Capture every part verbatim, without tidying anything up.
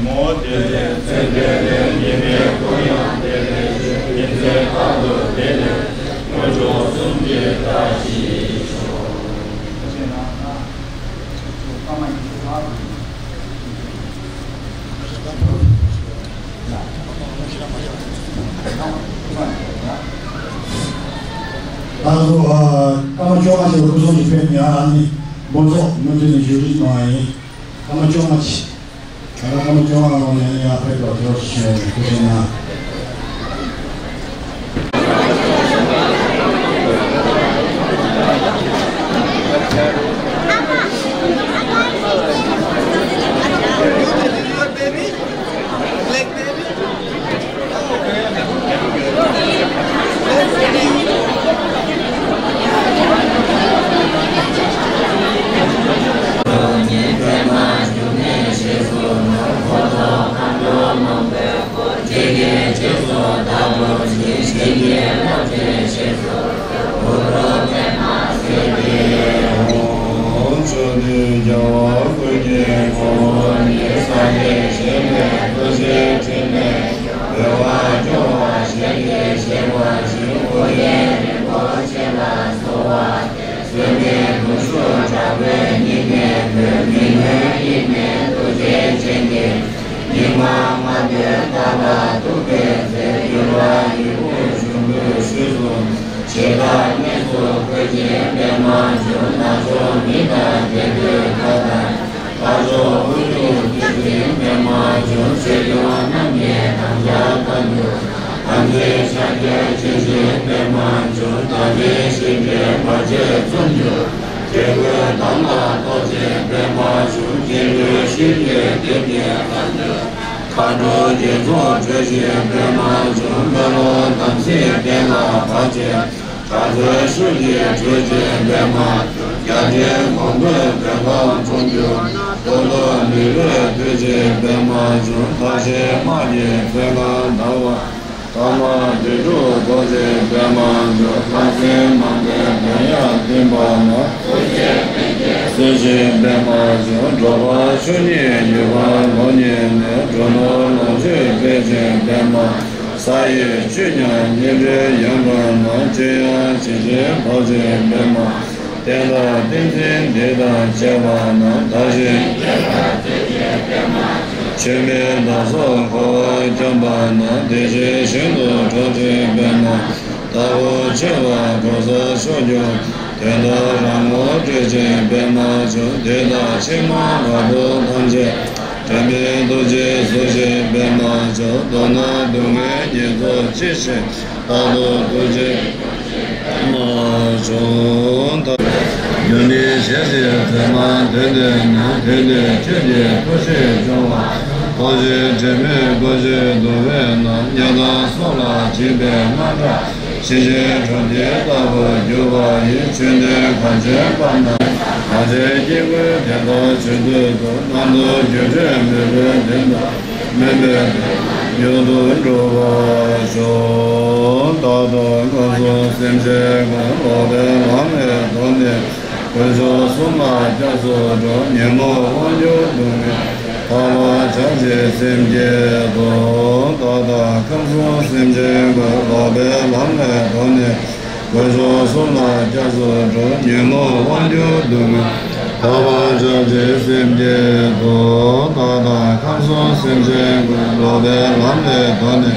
མོ་དེ་ལས་ཚེ་དེ་ལས་ཉི་མའི་གུང་ཡང་དེ་ལས་ཉིན་མཚན་རྟག་ཏུ་དེ་ལས་དཀོན་མཆོག་གསུམ་གྱི་བཀྲ་ཤིས་ཤོག་ད་གཟོད་སྐར་མ་བཅོ་ལྔ་ཞིག་སྐུ་སྲུང་གི་ཕེབས་ཉག་ཨ་ནི་འབུམ་ཚོགས་མུ་མཐུད་ནས་བཞུགས་རིགས་གནང་བ་ཡིན། སྐར་མ་བཅོ་ལྔ་ཞིག་ད་ལྟ་སྐར་མ་བཅོ་ལྔ་ལོན་ནས་ཡར་ཕེབས་པར་ཐུགས་རྗེ་ཆེ་ཞུ་ཞུ་ན། མཁའ་འགྲོ་བརྒྱད་ཚོགས་སྤྲོས་ཤིང་འབེབས་མ་བྱུང་། མེ་ལོང་དམ་ཚིག་གཏན་ལ་ཕབ་ཅིང་། དྲག་པོའི་ཤུགས་ཀྱིས་བྲོས་ཤིང་འབེབས་མ་བྱུང་། རྒྱ་ཆེན་གོང་བུས་བོད་ཁམས་བཅོམ་གྱུར། རྡོ་རྡོ་མི་རིགས་བཏུལ་ཞིང་འབེབས་མ་བྱུང་། མཐའ་བཞིའི་དམག་གིས་བོད་ཁམས་བདའ་བ། ཐ་མ་དུད་འགྲོ་རྡོ་རྗེ་འབེབས་མ་བྱུང་། ལྷ་སྲིན་མང་པོས་བོན་ཡང་བསྟིམ་པ་ན། གསོན་ཅིང་འབེབས་མ་བྱུང་། འགྲོ་བ་མཆོག་ཉིད་ཡུལ་ཁམས་ལོ་ཉིད་ནས། འགྲོ་ནོར་ལོངས་སྤྱོད་སྤེལ་ཅིང་འབེབས་མ། ས་ཡི་ཆུ་ཉག་གཉན་འདྲེ་ཡོང་བ་ན། ཆོས་དབྱིངས་ཇི་བཞིན་ཕབ་ཅིང་འབེབས་མ། བསྟན་དང་བསྟན་འཛིན་འདི་དང་བཅས་པ་རྣམས། དར་ཞིང་རྒྱས་པར་མཛད་ཅིང་འབེབས་མ་བྱུང་། ཆོས་མེད་བདག་སོགས་འཁོར་བར་འཁྱམས་པ་རྣམས། བདེ་ཆེན་ཞིང་དུ་འགྲོ་ཕྱིར་འབད་ན། དྭགས་པོ་ཆེ་བ་འགྲོ་ས་ཕྱོགས་བཅུ། དོན་དམ་རང་ངོ་སྤྲོད་ཅིང་འབད་མ་བྱུང་། དུས་དང་ཕྱི་མ་བར་དོ་ཐམས་ཅད། དྲན་པའི་ཐུགས་རྗེས་གཟུང་ཞིང་འབད་མ་བྱུང་། མདོར་ན་སྡུག་བསྔལ་ཉེར་ཚོགས་ཅི་ཞིག་རྟག་ཏུ་འདུ་བྱེད་མ་བྱུང་། རྒྱུ་ནི་ཞལ་གཟིགས་ཚད་མ་དོན་ལྡན་ནས། དེ་ལས་ཆོས་ཀྱི་ཐུགས་རྗེས་སྐྱོང་བ། ཐུགས་རྗེ་དྲན་མེད་སྐུ་བཞིན་སྡུག་པའི་ནང་། དམྱལ་དང་སྲོག་ལ་འཇིགས་པའི་དམག་དྲག །ཤིང་བཞིན་གྲོང་ཁྱེར་ལྟ་བུར་གྱུར་པ་ཡི། ཆོས་ལྡན་གངས་ཅན་པ་རྣམས། ང་བཅས་སྐྱེ་དགུའི་དོན་དག་ཆེད་དུ། གནམ་དུ་སྒྱུ་འཕྲུལ་མེས་པོའི་མདུན་དུ། དམན་པའི་མྱུར་དུ་འགྲུབ་པར་ཤོག །བདག་དང་ཁམས་གསུམ་སེམས་ཅན་ཀུན། ལོག་པའི་ལམ་ལས་དོར་ནས། དཀོན་མཆོག་གསུམ་ལ་སྐྱབས་སུ་འགྲོ། ཉོན་མོངས་དབང་སྒྱུར་སྡུག་བསྔལ། ཐར་པར་བྱ་ཕྱིར་སེམས་བསྐྱེད་དོ། བདག་དང་ཁམས་གསུམ་སེམས་ཅན་ཀུན། ལོག་པའི་ལམ་ལས་དོར་ནས། དཀོན་མཆོག་གསུམ་ལ་སྐྱབས་སུ་འགྲོ། ཉོན་མོངས་དབང་སྒྱུར་སྡུག་བསྔལ། ཐར་པར་བྱ་ཕྱིར་སེམས་བསྐྱེད་དོ། བདག་དང་ཁམས་གསུམ་སེམས་ཅན་ཀུན། ལོག་པའི་ལམ་ལས་དོར་ནས།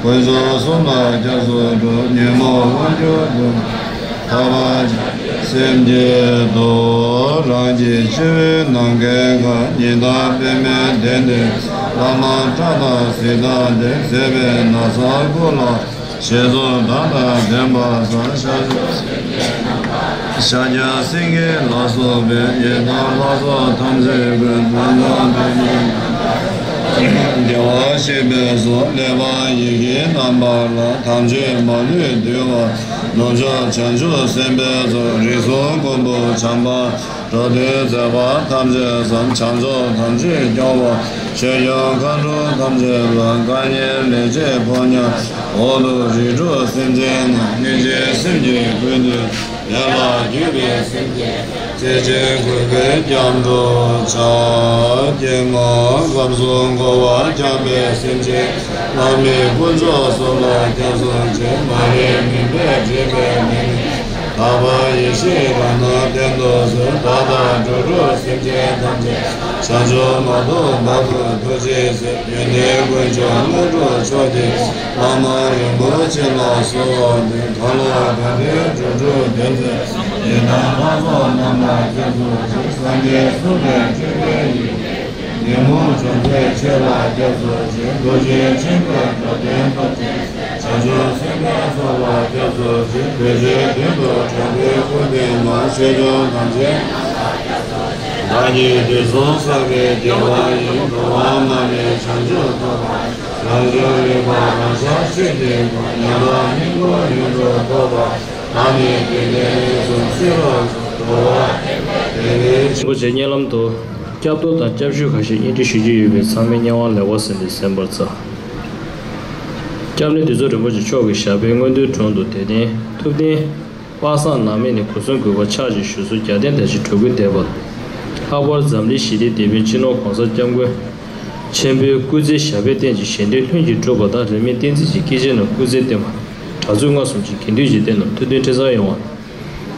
དཀོན་མཆོག་གསུམ་ལ་སྐྱབས་སུ་འགྲོ། ཉོན་མོངས་དབང་སྒྱུར་སྡུག་བསྔལ། ཐར་པར་བྱ་ཕྱིར་སེམས་བསྐྱེད་དོ། རང་གི་སྤྱི་བོའི་ནམ་མཁའི་ཁར། ཉི་ཟླ་པདྨའི་གདན་འདྲེན། བླ་མ་ཁྲ་དང་གཟི་མདངས་ལྡན། མཛེས་པའི་ན་བཟའ་གོས་ལ། ཞལ་གསུམ་མདངས་དང་ལྡན་པ་བཟང་། ཤཱཀྱ་ཤཱཀྱ་སེང་གེ་ལ་སོགས་པའི། ཡི་དམ་ལྷ་ཚོགས་ཐམས་ཅད་ཀུན། རྣམ་པར་སྣང་མཛད་རྒྱལ་བ་གཤེགས་པའི་གཟུགས། གླེགས་བམ་ཡི་གེའི་རྣམ་པ་ལ། དམ་ཆོས་མ་ལུས་འདུལ་བ། ནུབ་ཕྱོགས་བྱང་ཆུབ་སེམས་དཔའི་ཚོགས། རིགས་གསུམ་མགོན་པོ་བྱམས་པ། འགྲོ་དོན་མཛད་པ་ཐམས་ཅད་བཟང་། བྱང་ཕྱོགས་དམ་ཆོས་སྐྱོང་བ། ཆོས་སྐྱོང་མཁའ་འགྲོ་ཐམས་ཅད་ལ། བཀའ་ཉན་ལེགས་སྤྱད་ཕོ་ཉ། འོག་ཏུ་རིགས་དྲུག་སེམས་ཅན་རྣམས། སྙིང་རྗེའི་སེམས་ཀྱིས་བསྐུལ་ཏེ། ཡན་ལག་བརྒྱུད་པའི་སེམས་ཅན། སྐྱེ་ཅན་ཀུན་གྱི་སྐྱབས་འགྲོ་བྱ། སྐྱེ་དངོས་སྐབས་སུ་འཁོར་བར་འཁྱམས་པའི་སེམས་ཅན། ལྷ་མི་དཀོན་མཆོག་གསུམ་ལ་སྐྱབས་སུ་མཆི། མ་རིག་མུན་པས་བསྒྲིབས་པའི་ནད་མེད། དག་པ་ཡེ་ཤེས་རང་སྣང་སྟན་དུ་གསོལ། བདག་དང་འགྲོ་དྲུག་སེམས་ཅན་ཐམས་ཅད། བྱང་ཆུབ་མ་ཐོབ་བར་དུ་ཐུགས་རྗེས་བསིལ། ཡོན་ཏན་ཀུན་འབྱུང་དངོས་གྲུབ་མཆོག་གྱུར། བླ་མ་རིན་པོ་ཆེ་ལ་གསོལ་བ་འདེབས། གང་ལ་གང་འདུལ་འགྲོ་དྲུག་འདུལ་མཛད། ཡི་དམ་ལྷ་ཚོགས་རྣམས་ལ་སྐྱབས་སུ་མཆི། སངས་རྒྱས་གསུང་གི་སྤྲུལ་པའི་ཡུལ། ཉོན་མོངས་སྦྱོང་བའི་ཆོས་ལ་སྐྱབས་སུ་མཆི། རྡོ་རྗེ་འཆང་གི་འགྲོ་དོན་ཐམས་ཅད། བྱང་ཆུབ་སེམས་དཔའི་ཚོགས་ལ་སྐྱབས་སུ་མཆི། བདེ་ཆེན་དོན་དུ་དྲང་པོའི་སྐུ་ལྡན་མ། ཆོས་སྐྱོང་དམ་ཅན། བདག་ཉིད་དུས་གསུམ་བསགས་པའི་དགེ་བ་ཡིས། འགྲོ་བ་ནམ་ཡང་བྱང་ཆུབ་ཐོབ་པ། བྱང་ཆུབ་རིག་པ་རང་ཤར་ཆོས་ཀྱི་སྐུ། ཉམས་པ་སྙིང་པོ་ཡོངས་སུ་རྟོགས་པ། བདག་ནི་དུས་འདིར་གནས་སུ་གསོལ་བ་འདེབས། འགྲོ་བ་ཐེག་པ་དེ་ནི། རིན་པོ་ཆེ་སྙན་ལམ་དུ་སྐྱབས་ཐོབ་དང་སྐྱབས་ཞུ་ཁ་ཤས་སྙན་སྒྲོན་ཞུ་རྒྱུ་ཡོད་པས། ཚང་མས་སྙན་དབང་ལེགས་པར་གསན་ཏེ་གསན་པར་མཛད། སྐྱབས་གནས་དུས་གསུམ་རིན་པོ་ཆེ་མཆོག་གི་ཞབས་པད་མངོན་མཐོའི་དྲུང་དུ་དད་ལྡན་ཐུབ་བསྟན་པ་སངས་ནང་མི་ནས་སྒོ་གསུམ་གུས་པས་ཕྱག་ཅིག་ཞུ་གསོལ། རྒྱལ་བསྟན་དར་ཞིང་གྲགས་སྐུ་ལྡན་པ། ལྷག་པར་འཛམ་གླིང་ཞི་བདེའི་དེད་དཔོན་སྤྱི་ནོར་༸གོང་ས་༸སྐྱབས་མགོན་ཆེན་པོའི་སྐུ་ཚེའི་ཞབས་པད་བརྟན་ཅིང་གཞན་དོན་ལྷུན་གྱིས་གྲུབ་པ་དང་། རིས་མེད་བསྟན་འཛིན་གྱི་སྐྱེས་ཆེན་རྣམས་སྐུ་ཚེ་བརྟན་པ། དྲག་རྩལ་མངའ་གསུམ་གྱི་དགེ་འདུན་འཇིག་རྟེན་རྣམས་ཐུབ་བསྟན་ཁྲི་སང་ཡོང་བ།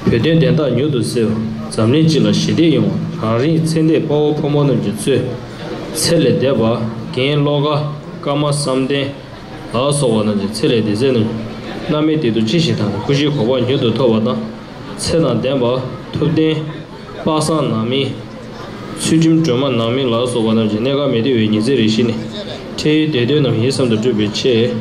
བོད་དོན་བདེན་མཐའ་མྱུར་དུ་གསལ་བ། འཛམ་གླིང་སྤྱི་ལ་ཞི་བདེ་ཡོང་བ། རང་རིགས་ཚེ་འདས་དཔའ་བོ་ཕོ་མོ་རྣམས་ཀྱི་གཙོས། ཚེ་ལས་འདས་པ་རྒན་བློ་དགའ་ཀརྨ་བསམ་གཏན་ལ་སོགས་པ་རྣམས་ཀྱི་ཚེ་ལས་འདས་ཚད་རྣམས་རྣམ་སྨིན་བདེ་སྡུག་ཅི་ཞིག་དང་། སྐུ་བཞིའི་གོ་འཕང་མྱུར་དུ་ཐོབ་པ་དང་། ཚེ་དང་ལྡན་པ་ཐུབ་བསྟན་པ་སངས་ནང་མི། ཚུལ་ཁྲིམས་སྒྲོལ་མ་ནང་མི་ལ་སོགས་པ་རྣམས་ཀྱི་གནས་སྐབས་མི་བདེ་བའི་ཉི་ཚེ་རེ་བཞི་ནས་འཕྲལ་ཡུན་བདེ་དོན་རྣམས་ཡིད་བསམ་དུ་འགྲུབ་པའི་ཆེད།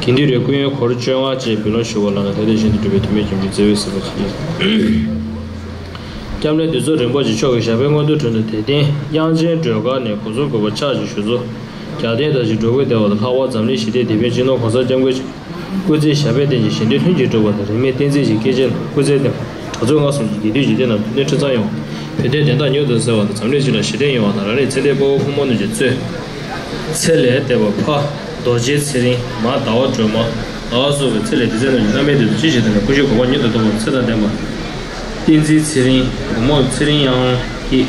དགེ་འདུན་རེ་སྐུ་ཡོན་སྒོར་བཅོ་ལྔ་བཅས་འབུལ་ལམ་ཞུ་བ་ལ་ནི་དེ་དེ་བཞིན་དུ་འགྲུབ་པའི་ཐུགས་སྨོན་སྐྱབས་འཇུག་བརྩེ་བས་གཟིགས་པར་བྱེད། སྐྱབས་གནས་དུས་གསུམ་རིན་པོ་ཆེ་མཆོག་གི་ཞབས་པད་མངོན་མཐོའི་དྲུང་དུ་དད་ལྡན་དབྱངས་ཅན་སྒྲོལ་དཀར་ནས་སྒོ་གསུམ་གུས་པས་ཕྱག་ཅིག་ཞུ་གསོལ། རྒྱལ་བསྟན་དར་ཞིང་གྲགས་སྐུ་ལྡན་པ་དང་། ལྷག་པར་འཛམ་གླིང་ཞི་བདེའི་དེད་དཔོན་སྤྱི་ནོར་༸གོང་ས་༸སྐྱབས་མགོན་ཆེན་པོའི་སྐུ་ཚེའི་ཞབས་པད་བརྟན་ཅིང་གཞན་དོན་ལྷུན་གྱིས་གྲུབ་པ་དང་། རིས་མེད་བསྟན་འཛིན་གྱི་སྐྱེས་ཆེན་རྣམས་སྐུ་ཚེ་བརྟན་པ། དྲག་རྩལ་མངའ་གསུམ་གྱི་དགེ་འདུན་འཇིག་རྟེན་རྣམས་ཐུབ་བསྟན་ཁྲི་སང་ཡོང་བ། བོད་དོན་བདེན་མཐའ་མྱུར་དུ་གསལ་བ་དང་། འཛམ་གླིང་སྤྱི་ལ་ཞི་བདེ་ཡོང་བ་དང་། རང་རིགས་ཚེ་འདས་དཔའ་བོ་ཕོ་མོ་རྣམས་ཀྱི་གཙོས། ཚེ་ལས་འདས་པ་ཕ་རྡོ་རྗེ་ཚེ་རིང་མ་ཟླ་བ་སྒྲོལ་མ་ལ་སོགས་པའི་ཚེ་ལས་འདས་ཚད་རྣམས་ཀྱི་རྣམ་སྨིན་བདེ་སྡུག་ཅི་ཞིག་དང་། སྐུ་བཞིའི་གོ་འཕང་མྱུར་དུ་ཐོབ་པ་དང་། ཚེ་དང་ལྡན་པ། བསྟན་འཛིན་ཚེ་རིང་བུ་མོ་ཚེ་རིང་དབྱངས་སྐྱིད།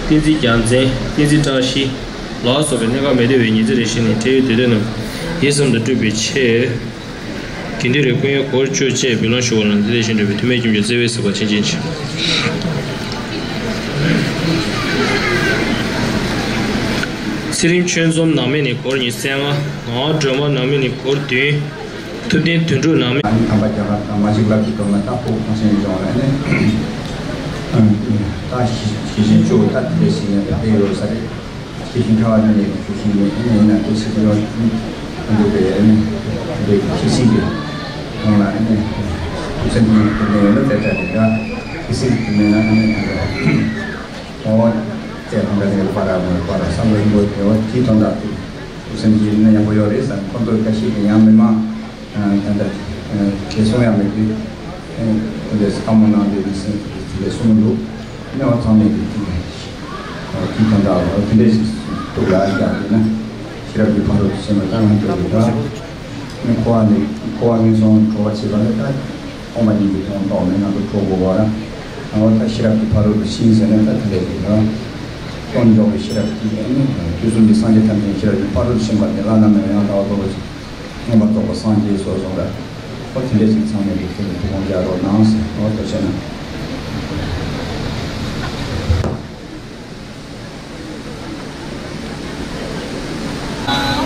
བསྟན་འཛིན་རྒྱལ་མཚན། བསྟན་འཛིན་བཀྲ་ཤིས་ལ་སོགས་པའི་གནས་སྐབས་མི་བདེ་བའི་ཉི་ཚེ་རེ་བཞི་ནས་འཕྲལ་ཡུན་བདེ་དོན་རྣམས་ཡིད་བསམ་དུ་འགྲུབ་པའི་ཆེད། དགེ་འདུན་རེ་སྐུ་ཡོན་སྒོར་བཅུ་བཅས་འབུལ་ལམ་ཞུ་བ་ལ་ནི་དེ་དེ་བཞིན་འགྲུབ་པའི་ཐུགས་སྨོན་སྐྱབས་འཇུག་བརྩེ་བས་གཟིགས་པར་བྱེད། ཅིང་། ཚེ་རིང་ཆོས་འཛོམས་ནང་མི་ནས་སྒོར་ཉི་ཤུ་རྩ་ལྔ། ངག་དབང་སྒྲོལ་མ་ནང་མི་ནས་སྒོར་བདུན། ཐུབ་བསྟན་དོན་གྲུབ་ནང་མི། ཨ་ནི་དམ་པ་རྒྱ་གར་དང་མ་གཅིག་ལབ་ཀྱི་འདུག་ན་ད་ཕོ་གོང་ཆེན་ཡོང་ལ་ཨ་ནི། ད་ཞི་ཞི་ཞིང་སྐྱོ་བོ་ད་དེ་འདྲ་ཞིག་ནས་ད་དེ་ཡོད་ས་རེད། ཤེས་བཞིན་ཁྲ་བ་ནི་ནས་ཤེས་བཞིན་ནས་ཨ་ནི་ཡིན་ན་དེ་ཞིག་ཡོད་འདུག་པས་ཨ་ནི་དེ་ཤེས་བཞིན་གྱི་ཁོང་ལ་ཨ་ནི་ཐུགས་སེམས་ཀྱི་དེ་ནས་ཡོད་ན་དེ་འདྲ་རེད་ད་ཤེས་བཞིན་གྱི་མེད་ན་ཨ་ནི་ད་འོ་དེ་ཁོང་ག་ནས་ཡོད་པ་ར་མེད་པ་ར་བསམ་བློ་ཡིན་པོ་དེ་འོ་དེའི་དོན་དག་ཏུ་ཐུགས་སེམས་ཀྱི་ནི་ཡག་པོ་ཡོད་རེད་བསམ། ཁོང་ཚོ་ཁ་ཤས་ཀྱི་ཡང་མི་མང་། ད་ལྟ་དེ་གསུང་ཡང་མེད་དུས་དེ་འདྲས་བཀའ་མོལ་གནང་དུས་ནི་སེམས་ཀྱི་དེ་འདྲས་གསུང་འདུག་ནི་བ་ཚང་མས་ཀྱི་དེ་འདྲས་དེ་དོན་དག་ལ་དེ་འདྲས་ཞིག་ཐུགས་ལ་བཞག་དུས་ན་ཤེས་རབ་ཀྱི་ཕ་རོལ་ཏུ་ཕྱིན་པ་ལྟར་སྣང་དུ་རེད་ད། ནི་འཁོར་བ་ནི་འཁོར་བ་ངན་སོང་གྲོལ་བ་བྱེད་པ་ནི་ད་ཐོག་མ་ཉིད་ཀྱི་དོན་རྟོགས་ནས་ང་ཚོ་གྲོལ་དགོས་པ་ར། ང་བ་ད་ཤེས་རབ་ཀྱི་ཕ་རོལ་ཏུ་ཕྱིན་ཟེར་ན་ད་དེ་འདྲས་ཀྱི་ར། དོན་འཇོག་པའི་ཤེས་རབ་ཀྱིས་ནི་དུས་གསུམ་གྱི་སངས་རྒྱས་ཐམས་ཅད་ཤེས་རབ་ཀྱི་ཕ་རོལ་ཏུ་ཕྱིན་པ་དེ་ལ་ནམ་ཡང་ཡང་དག་པར་རྫོགས་པ་ཅིག་མངོན་པར་རྫོགས་པར་སངས་རྒྱས་སོ་སོ་ལ། ཨོ་དེ་འདྲ་ཞིག་ཚང་མས་ཀྱི་ཐུགས་ལ་ཐུགས་དགོངས་འཇགས་རོགས་གནང་ཟེར། ཨོ་ཐུགས་རྗེ་གནང་།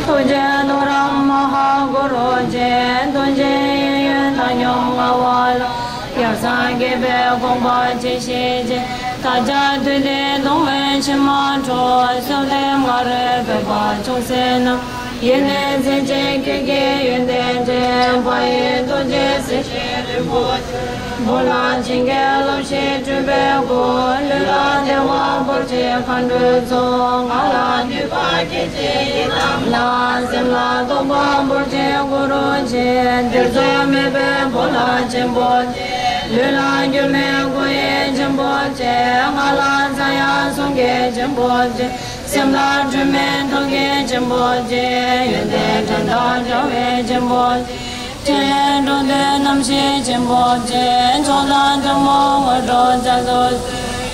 ཐུགས་རྗེ་ནོར་བུ་མ་ཧཱ་གུ་རུ་ཆེ། ཐུགས་རྗེ་གཡས་གཡོན་དང་སྙོམས་ལྔ་པོ་ལ། ཡབ་སངས་རྒྱས་པའི་དགོངས་པ་ཇི་བཞིན་བཞེས། བདག་ཅག་དུས་འདིར་གདུང་བའི་ཕྱིར་མ་འགྲོ། གསོལ་འདེབས་ང་རོས་བོད་པ་ཆུང་སྲིད་ན། ཡེ་ནས་མཛད་ཅིང་ཁྱེད་ཀྱི་ཡོན་ཏན་ཅན། དཔལ་ཡུལ་རྡོ་རྗེ་སྲས་ཆེན་རིན་པོ་ཆེ། བོད་ལ་བྱིན་གྱིས་བརླབས་ཤིང་སྤྲུལ་པའི་སྐུ། ལུས་ལ་བདེ་བ་འབོར་ཆེན་མཁའ་འགྲོའི་ཚོགས། ངག་ལ་ནུས་པ་ཁྱད་ཆོས་ཡི་དམ་ལ། སེམས་ལ་རྟོགས་པ་འབོར་ཆེན་གུ་རུ་ཆེ། གཏེར་མཛོད་མེད་པའི་བོད་ལ་ཆེན་པོ་ཆེ། ལུས་ལ་འགྱུར་མེད་སྐུ་ཡི་ཆེན་པོ་ཆེ། ངག་ལ་རྩ་ཡང་གསུང་གི་ཆེན་པོ་ཆེ། སེམས་ལ་འཁྲུལ་མེད་ཐུགས་ཀྱི་ཆེན་པོ་ཆེ། ཡོན་ཏན་དྲན་དང་བྲལ་བའི་ཆེན་པོ་ཆེ། ཆེན་འགྲོ་འདུལ་རྣམ་བཞི་ཆེན་པོ་རྗེ། མཆོག་དང་ཐུན་མོང་དངོས་གྲུབ་རྒྱ་མཚོ།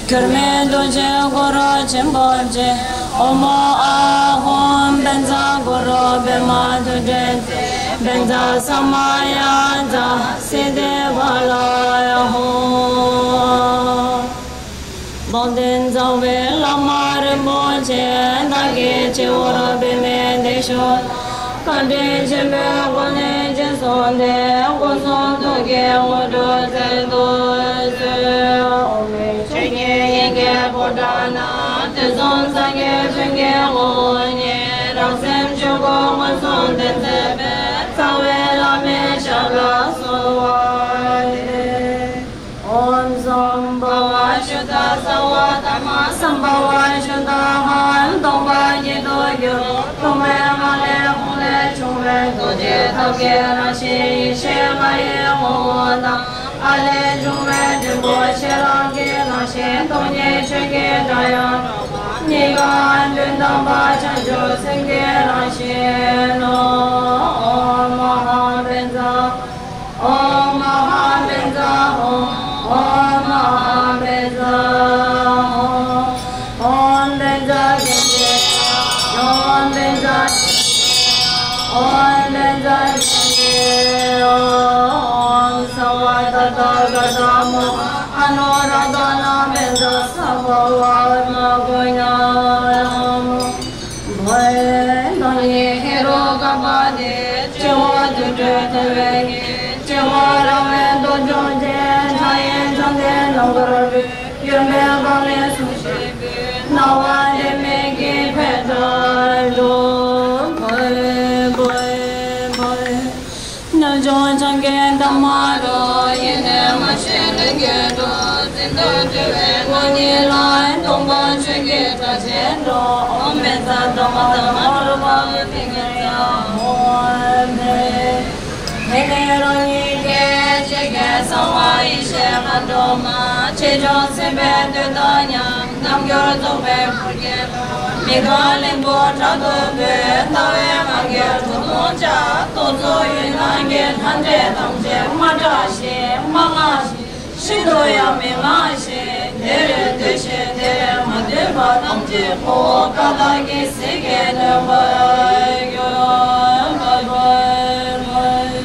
གྱུར་མེད་རྡོ་རྗེ་གུ་རུ་ཆེན་པོ་རྗེ། ཨོཾ་ཨཱཿཧཱུྃ་བཛྲ་གུ་རུ་པདྨ་ཐོད་ཕྲེང་རྩལ། བཛྲ་ས་མ་ཡ་ཛཿསིདྡྷི་ཕ་ལ་ཡ་ཧཱུྃ། འཇིག་རྟེན་གཙང་བའི་བླ་མ་རིན་པོ་ཆེ། བདག་གི་སྤྱི་བོར་པདྨའི་གདན་བཞུགས། བཀའ་དྲིན་ཆེན་པོའི་སྒོ་ནས་རྗེས་བཟུང་སྟེ། སྐུ་གསུང་ཐུགས་ཀྱི་དངོས་གྲུབ་སྩལ་དུ་གསོལ། འོག་མིན་ཆོས་ཀྱི་དབྱིངས་ཀྱི་ཕོ་བྲང་ན། དུས་གསུམ་སངས་རྒྱས་ཀུན་གྱི་ངོ་བོ་ཉིད། རང་སེམས་ཆོས་སྐུ་མངོན་སུམ་སྟོན་མཛད་པའི། རྩ་བའི་བླ་མའི་ཞབས་ལ་གསོལ་བ་འདེབས། ཨོཾ་སམྦྷ་ཝ་ཤུདྡྷ་སརྦ་དྷརྨ་སམྦྷ་ཝ་ཤུདྡྷ་ཧཱུྃ། སྟོང་པ་ཉིད་དུ་གྱུར་ཏོ། ཐོག་མེད་ངང་ལས་ཧཱུྃ་ལས་བྱུང་བའི། རྡོ་རྗེ་ཐབས་མཁས་རང་བཞིན་ཡེ་ཤེས་ལྔ་ཡི་ངོ་བོ་དང་། ཨ་ལས་བྱུང་བའི་འབྲིང་པོ་ཤེས་རབ་ཀྱི་རང་བཞིན། སྟོང་ཉིད་ཆོས་ཀྱི་སྒྲ་དབྱངས་སྒྲོགས་པ། གཉིས་ཀ་དོན་དམ་པ་བྱང་ཆུབ་སེམས་ཀྱི་རང་བཞིན་ནོ། ཨོཾ་ཨ་ཧ་བཛྲ། ཨོཾ་ཨ་ཧ་བཛྲ་ཧཱུྃ། ཨོཾ་ཨ་ཧ་བཛྲ་ཧཱུྃ། ཨོཾ་བཛྲ་ཀཱི་ཏི། ཨོཾ་བཛྲ་ཀཱི་ཏི། ཨོཾ་བཛྲ་ཀཱི་ཏི། ཨོཾ་སརྦ་ཐ་ཐཱ་ག་ཏ་མོ་ཧ་ཨ་ནུ་རཱ་དྷ་ན་བཛྲ་སརྦ་པཱ་ཀ་མ་ཀཱུ་ཎཱ་ཧཱུྃ། བཛྲ་ཨཱཿཧེ་རུ་ཀ་པ་ཏི། སྤྱི་བོར་དུར་ཁྲོད་ཐལ་བའི་གེགས། སྤྱི་བོར་རལ་པའི་གདུགས་མཆོག་ཅན། ཕྱག་གཡས་བྱང་བལྟས་ནམ་མཁར་སྤོས། གཡོན་པས་གང་ལེགས་བཟུང་ཞིང་ཕུལ། རྣ་བ་ལས་མེད་ཀྱི་ཕན་བཏགས་འགྲོ། བཛྲ་བཛྲ་བཛྲ། རྣལ་འབྱོར་སྤྱང་ཀའི་འདབ་མ་རུ། ཡེ་ནས་མ་ཤེས་ལས་སྐྱེས་འགྲོ། ཟིན་ཐོར་བྲལ་བའི་ངང་ཉིད་ལ། སྟོང་པ་ཆོས་ཀྱི་སྒྲ་ཆེན་སྒྲོག། ཨོཾ་བཛྲ་དྷརྨ་དྷརྨ་རཱ་ཧུ་ལ་ཀ་ནི་ཀ་ཙྪ་ཧཱུྃ། དེ་ནས་རང་ཉིད་ཀྱི་ཆོས་ཀྱི་གསང་བ་ཡེ་ཤེས་མཁའ་འགྲོ་མ། ཆོས་སྐྱོང་སྲིད་པའི་མདོས་དང་མཉམ། རྣལ་འབྱོར་རྫོགས་པའི་འཁོར་གྱིས་མི་ཁ་ལྷུན་པོ་དྲག་ཏུ་བསྐོར། ལྟ་བའི་ངང་གིས་ཁྲོ་གདུང་བཅག་རྟོག་ཚོགས་ཡུལ་སྣང་གི་ལྷ་འདྲེ་ཐམས་ཅད་མ་སྐྲག་ཞིང་མ་དངངས་ཤིང་། ཤིན་ཏུ་ཡང་མི་དངངས་ཤིང་། དེར་སྡོད་ཅིང་དེར་མ་སྡོད་པ་ཐམས་ཅད་ཁོ་བོ་ཀ་དག་གི་ཟིལ་གྱིས་གནོན་པར་འགྱུར། བཛྲ་བཛྲ་བཛྲ།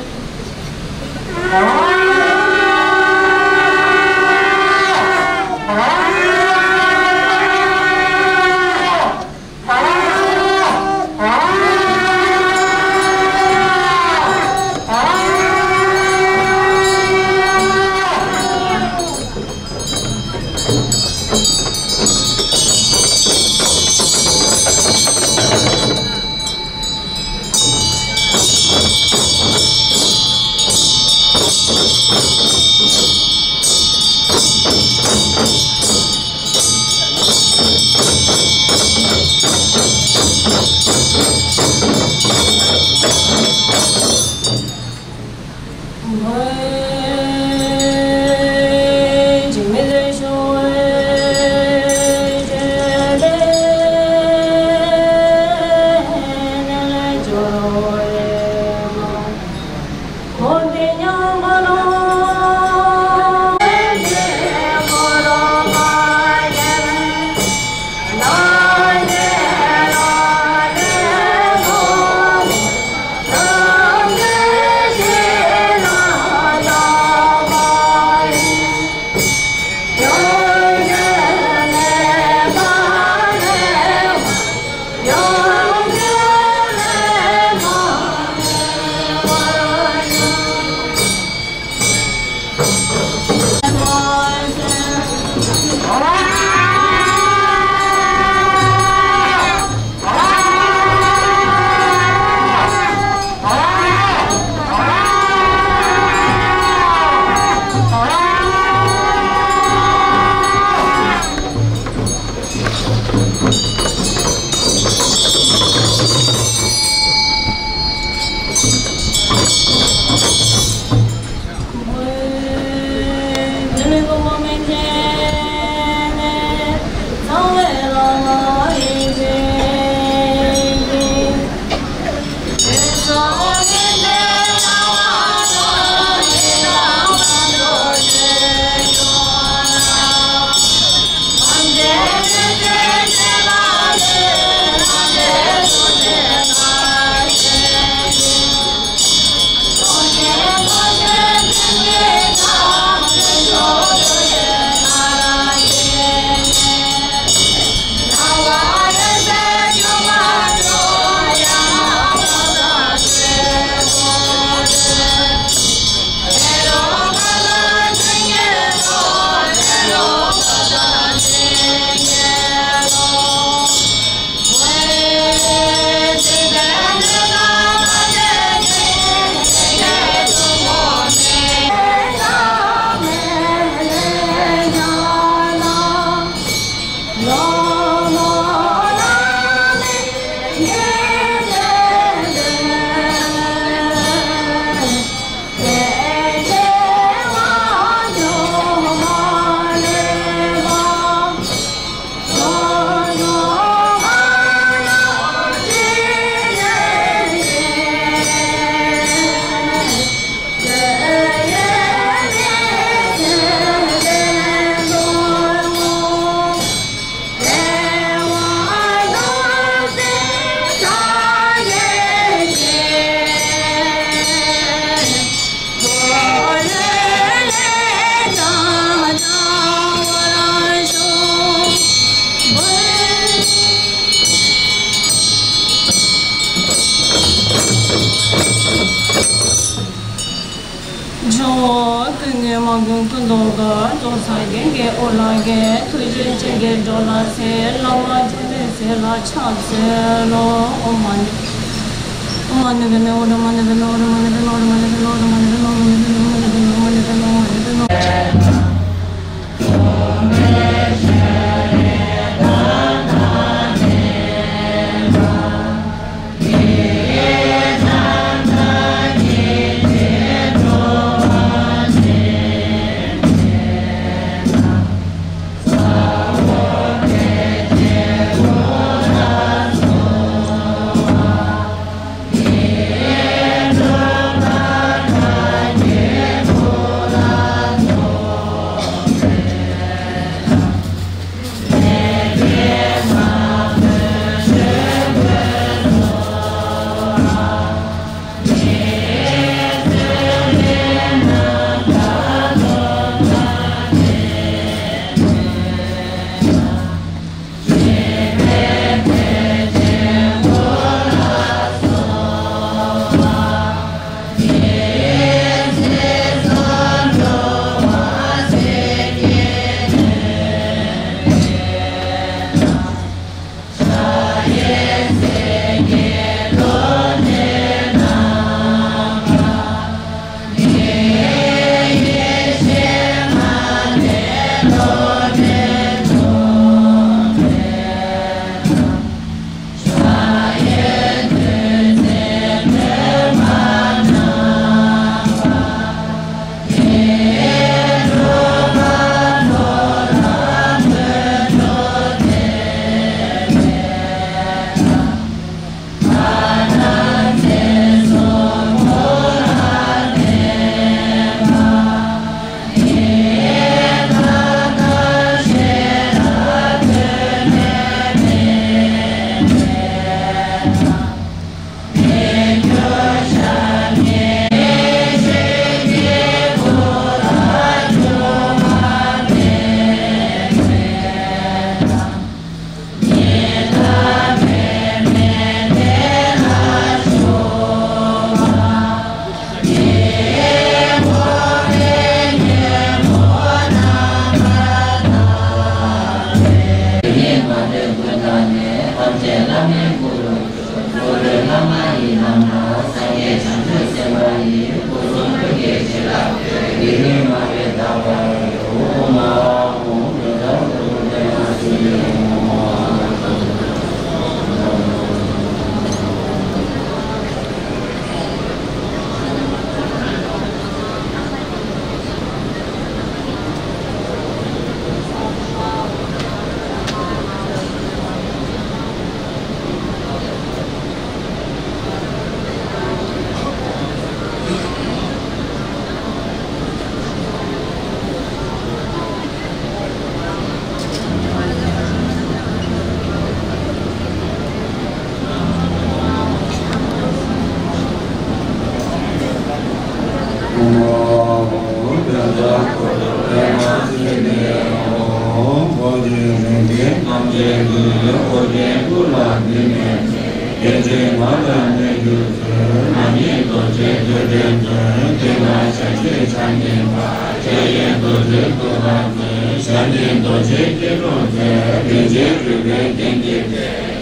ཇོ་བོ་ཀུན་དགའི་མ་ཀུན་ཀུན་ཏུ་དགའ། ཇོ་བོ་སངས་རྒྱས་ཀྱི་དབུ་ལ་འགོད། ཐུགས་རྗེ་ཅན་གྱིས་འགྲོ་ལ་གསོལ། བླ་མ་འཇམ་དཔལ་རྗེ་ལ་ཕྱག་འཚལ་ལོ། ཨོཾ་མ་ཎི་ཨོཾ་མ་ཎི་པདྨེ་ཨོཾ་མ་ཎི་པདྨེ་ཨོཾ་མ་ཎི་པདྨེ་ཨོཾ་མ་ཎི་པདྨེ།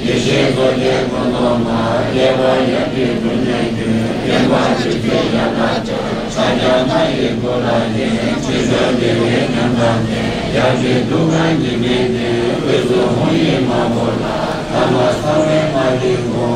ཡེ་ཤེས་རྡོ་རྗེ་སྐུ་མདོག་དམར། བདེ་བ་ཡབ་ཀྱི་དྲུང་ནས་བརྒྱུད། བསྟན་པ་ཆོས་ཀྱི་ཡང་དག་ཕྱོགས། ཕྱག་རྒྱ་ལྷ་ཡི་སྐུ་ལ་བརྟེན། ཕྱི་ཕྱོགས་བདེ་བའི་ཉམས་དང་ལྡན། ཡབ་ཀྱི་ཐུགས་ཀར་འཇིགས་མེད་ལྡན། དབུས་སུ་ཧཱུྃ་ཡིག་དམར་པོ་ལ། ཐ་མ་གསང་བའི་མ་ཎི་བསྐོར།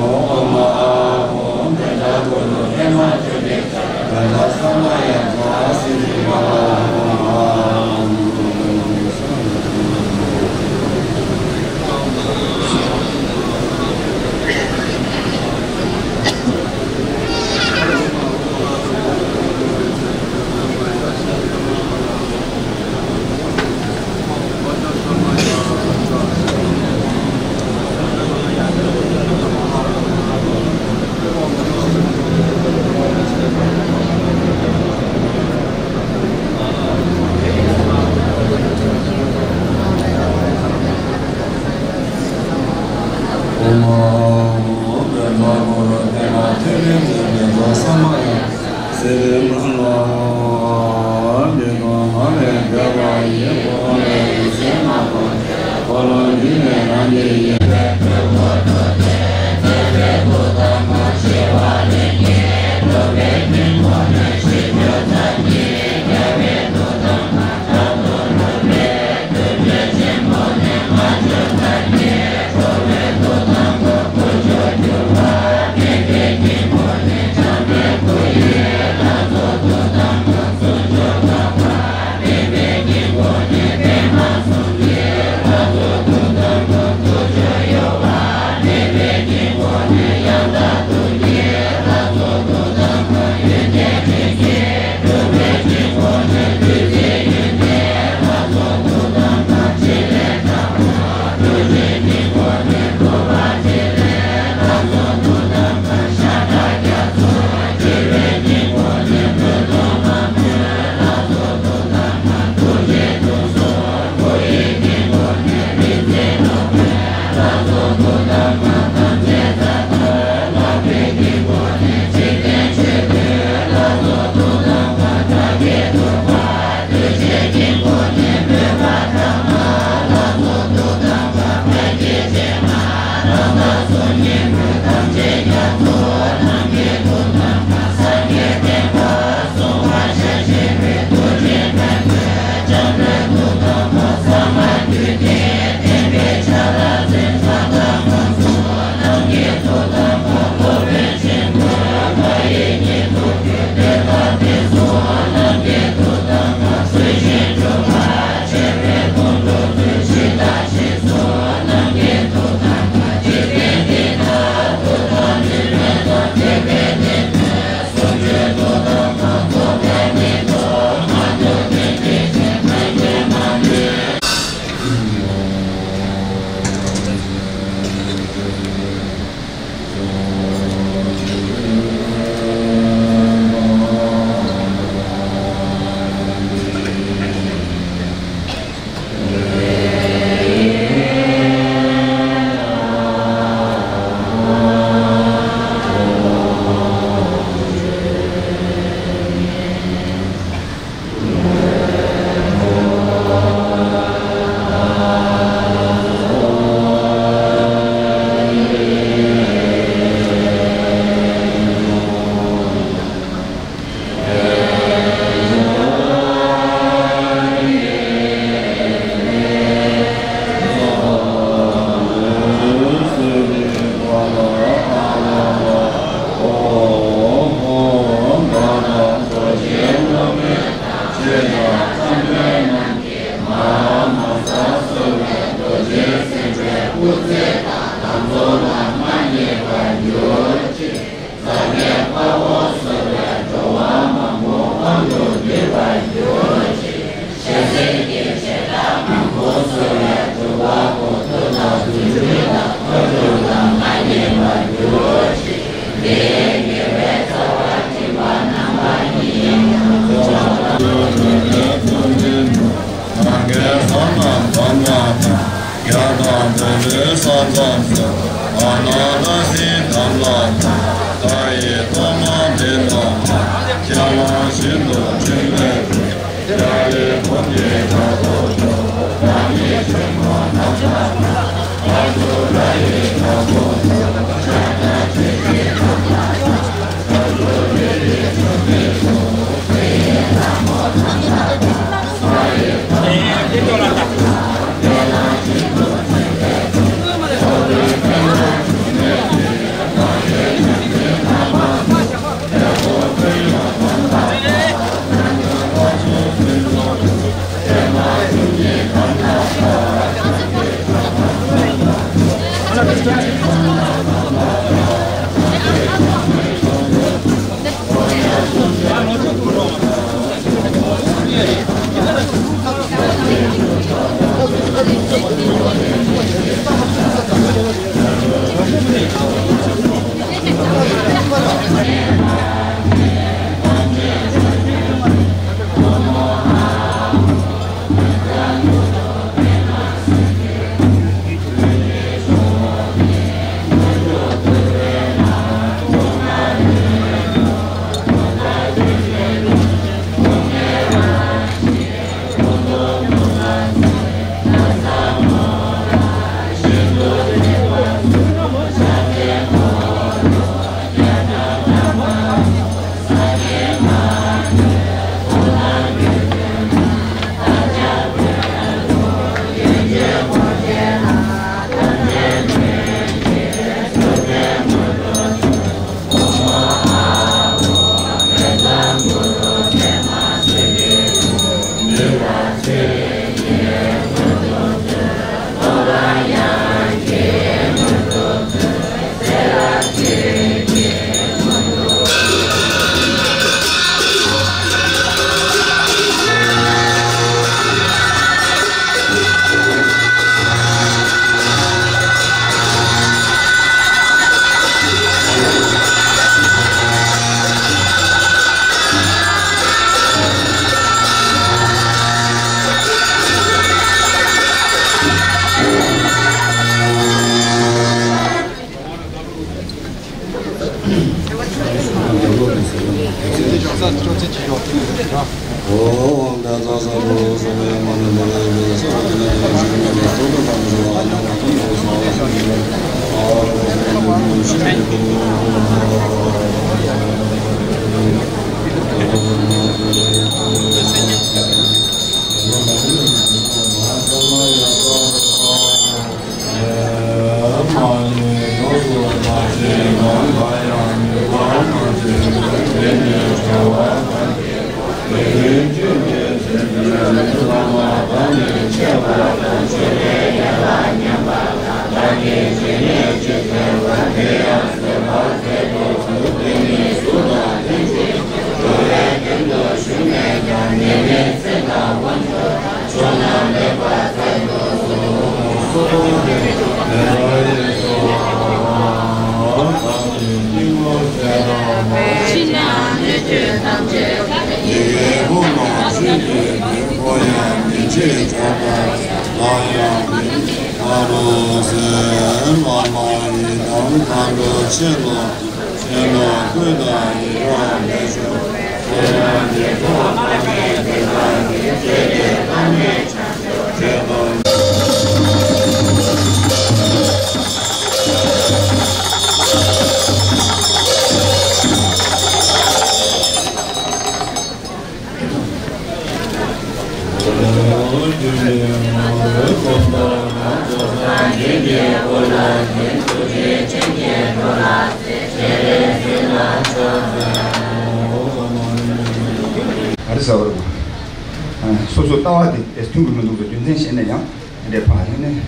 ག་རེ་ཟེར་བ་རེད། སོ་སོའི་ལྟ་བ་དེ་དེ་མཐུན་གྱི་མི་འདུག་པའི་རྒྱུ་མཚན་བཤད་ན་ཡང་དེ་འདྲའི་ཕར་ཡིན་ནས།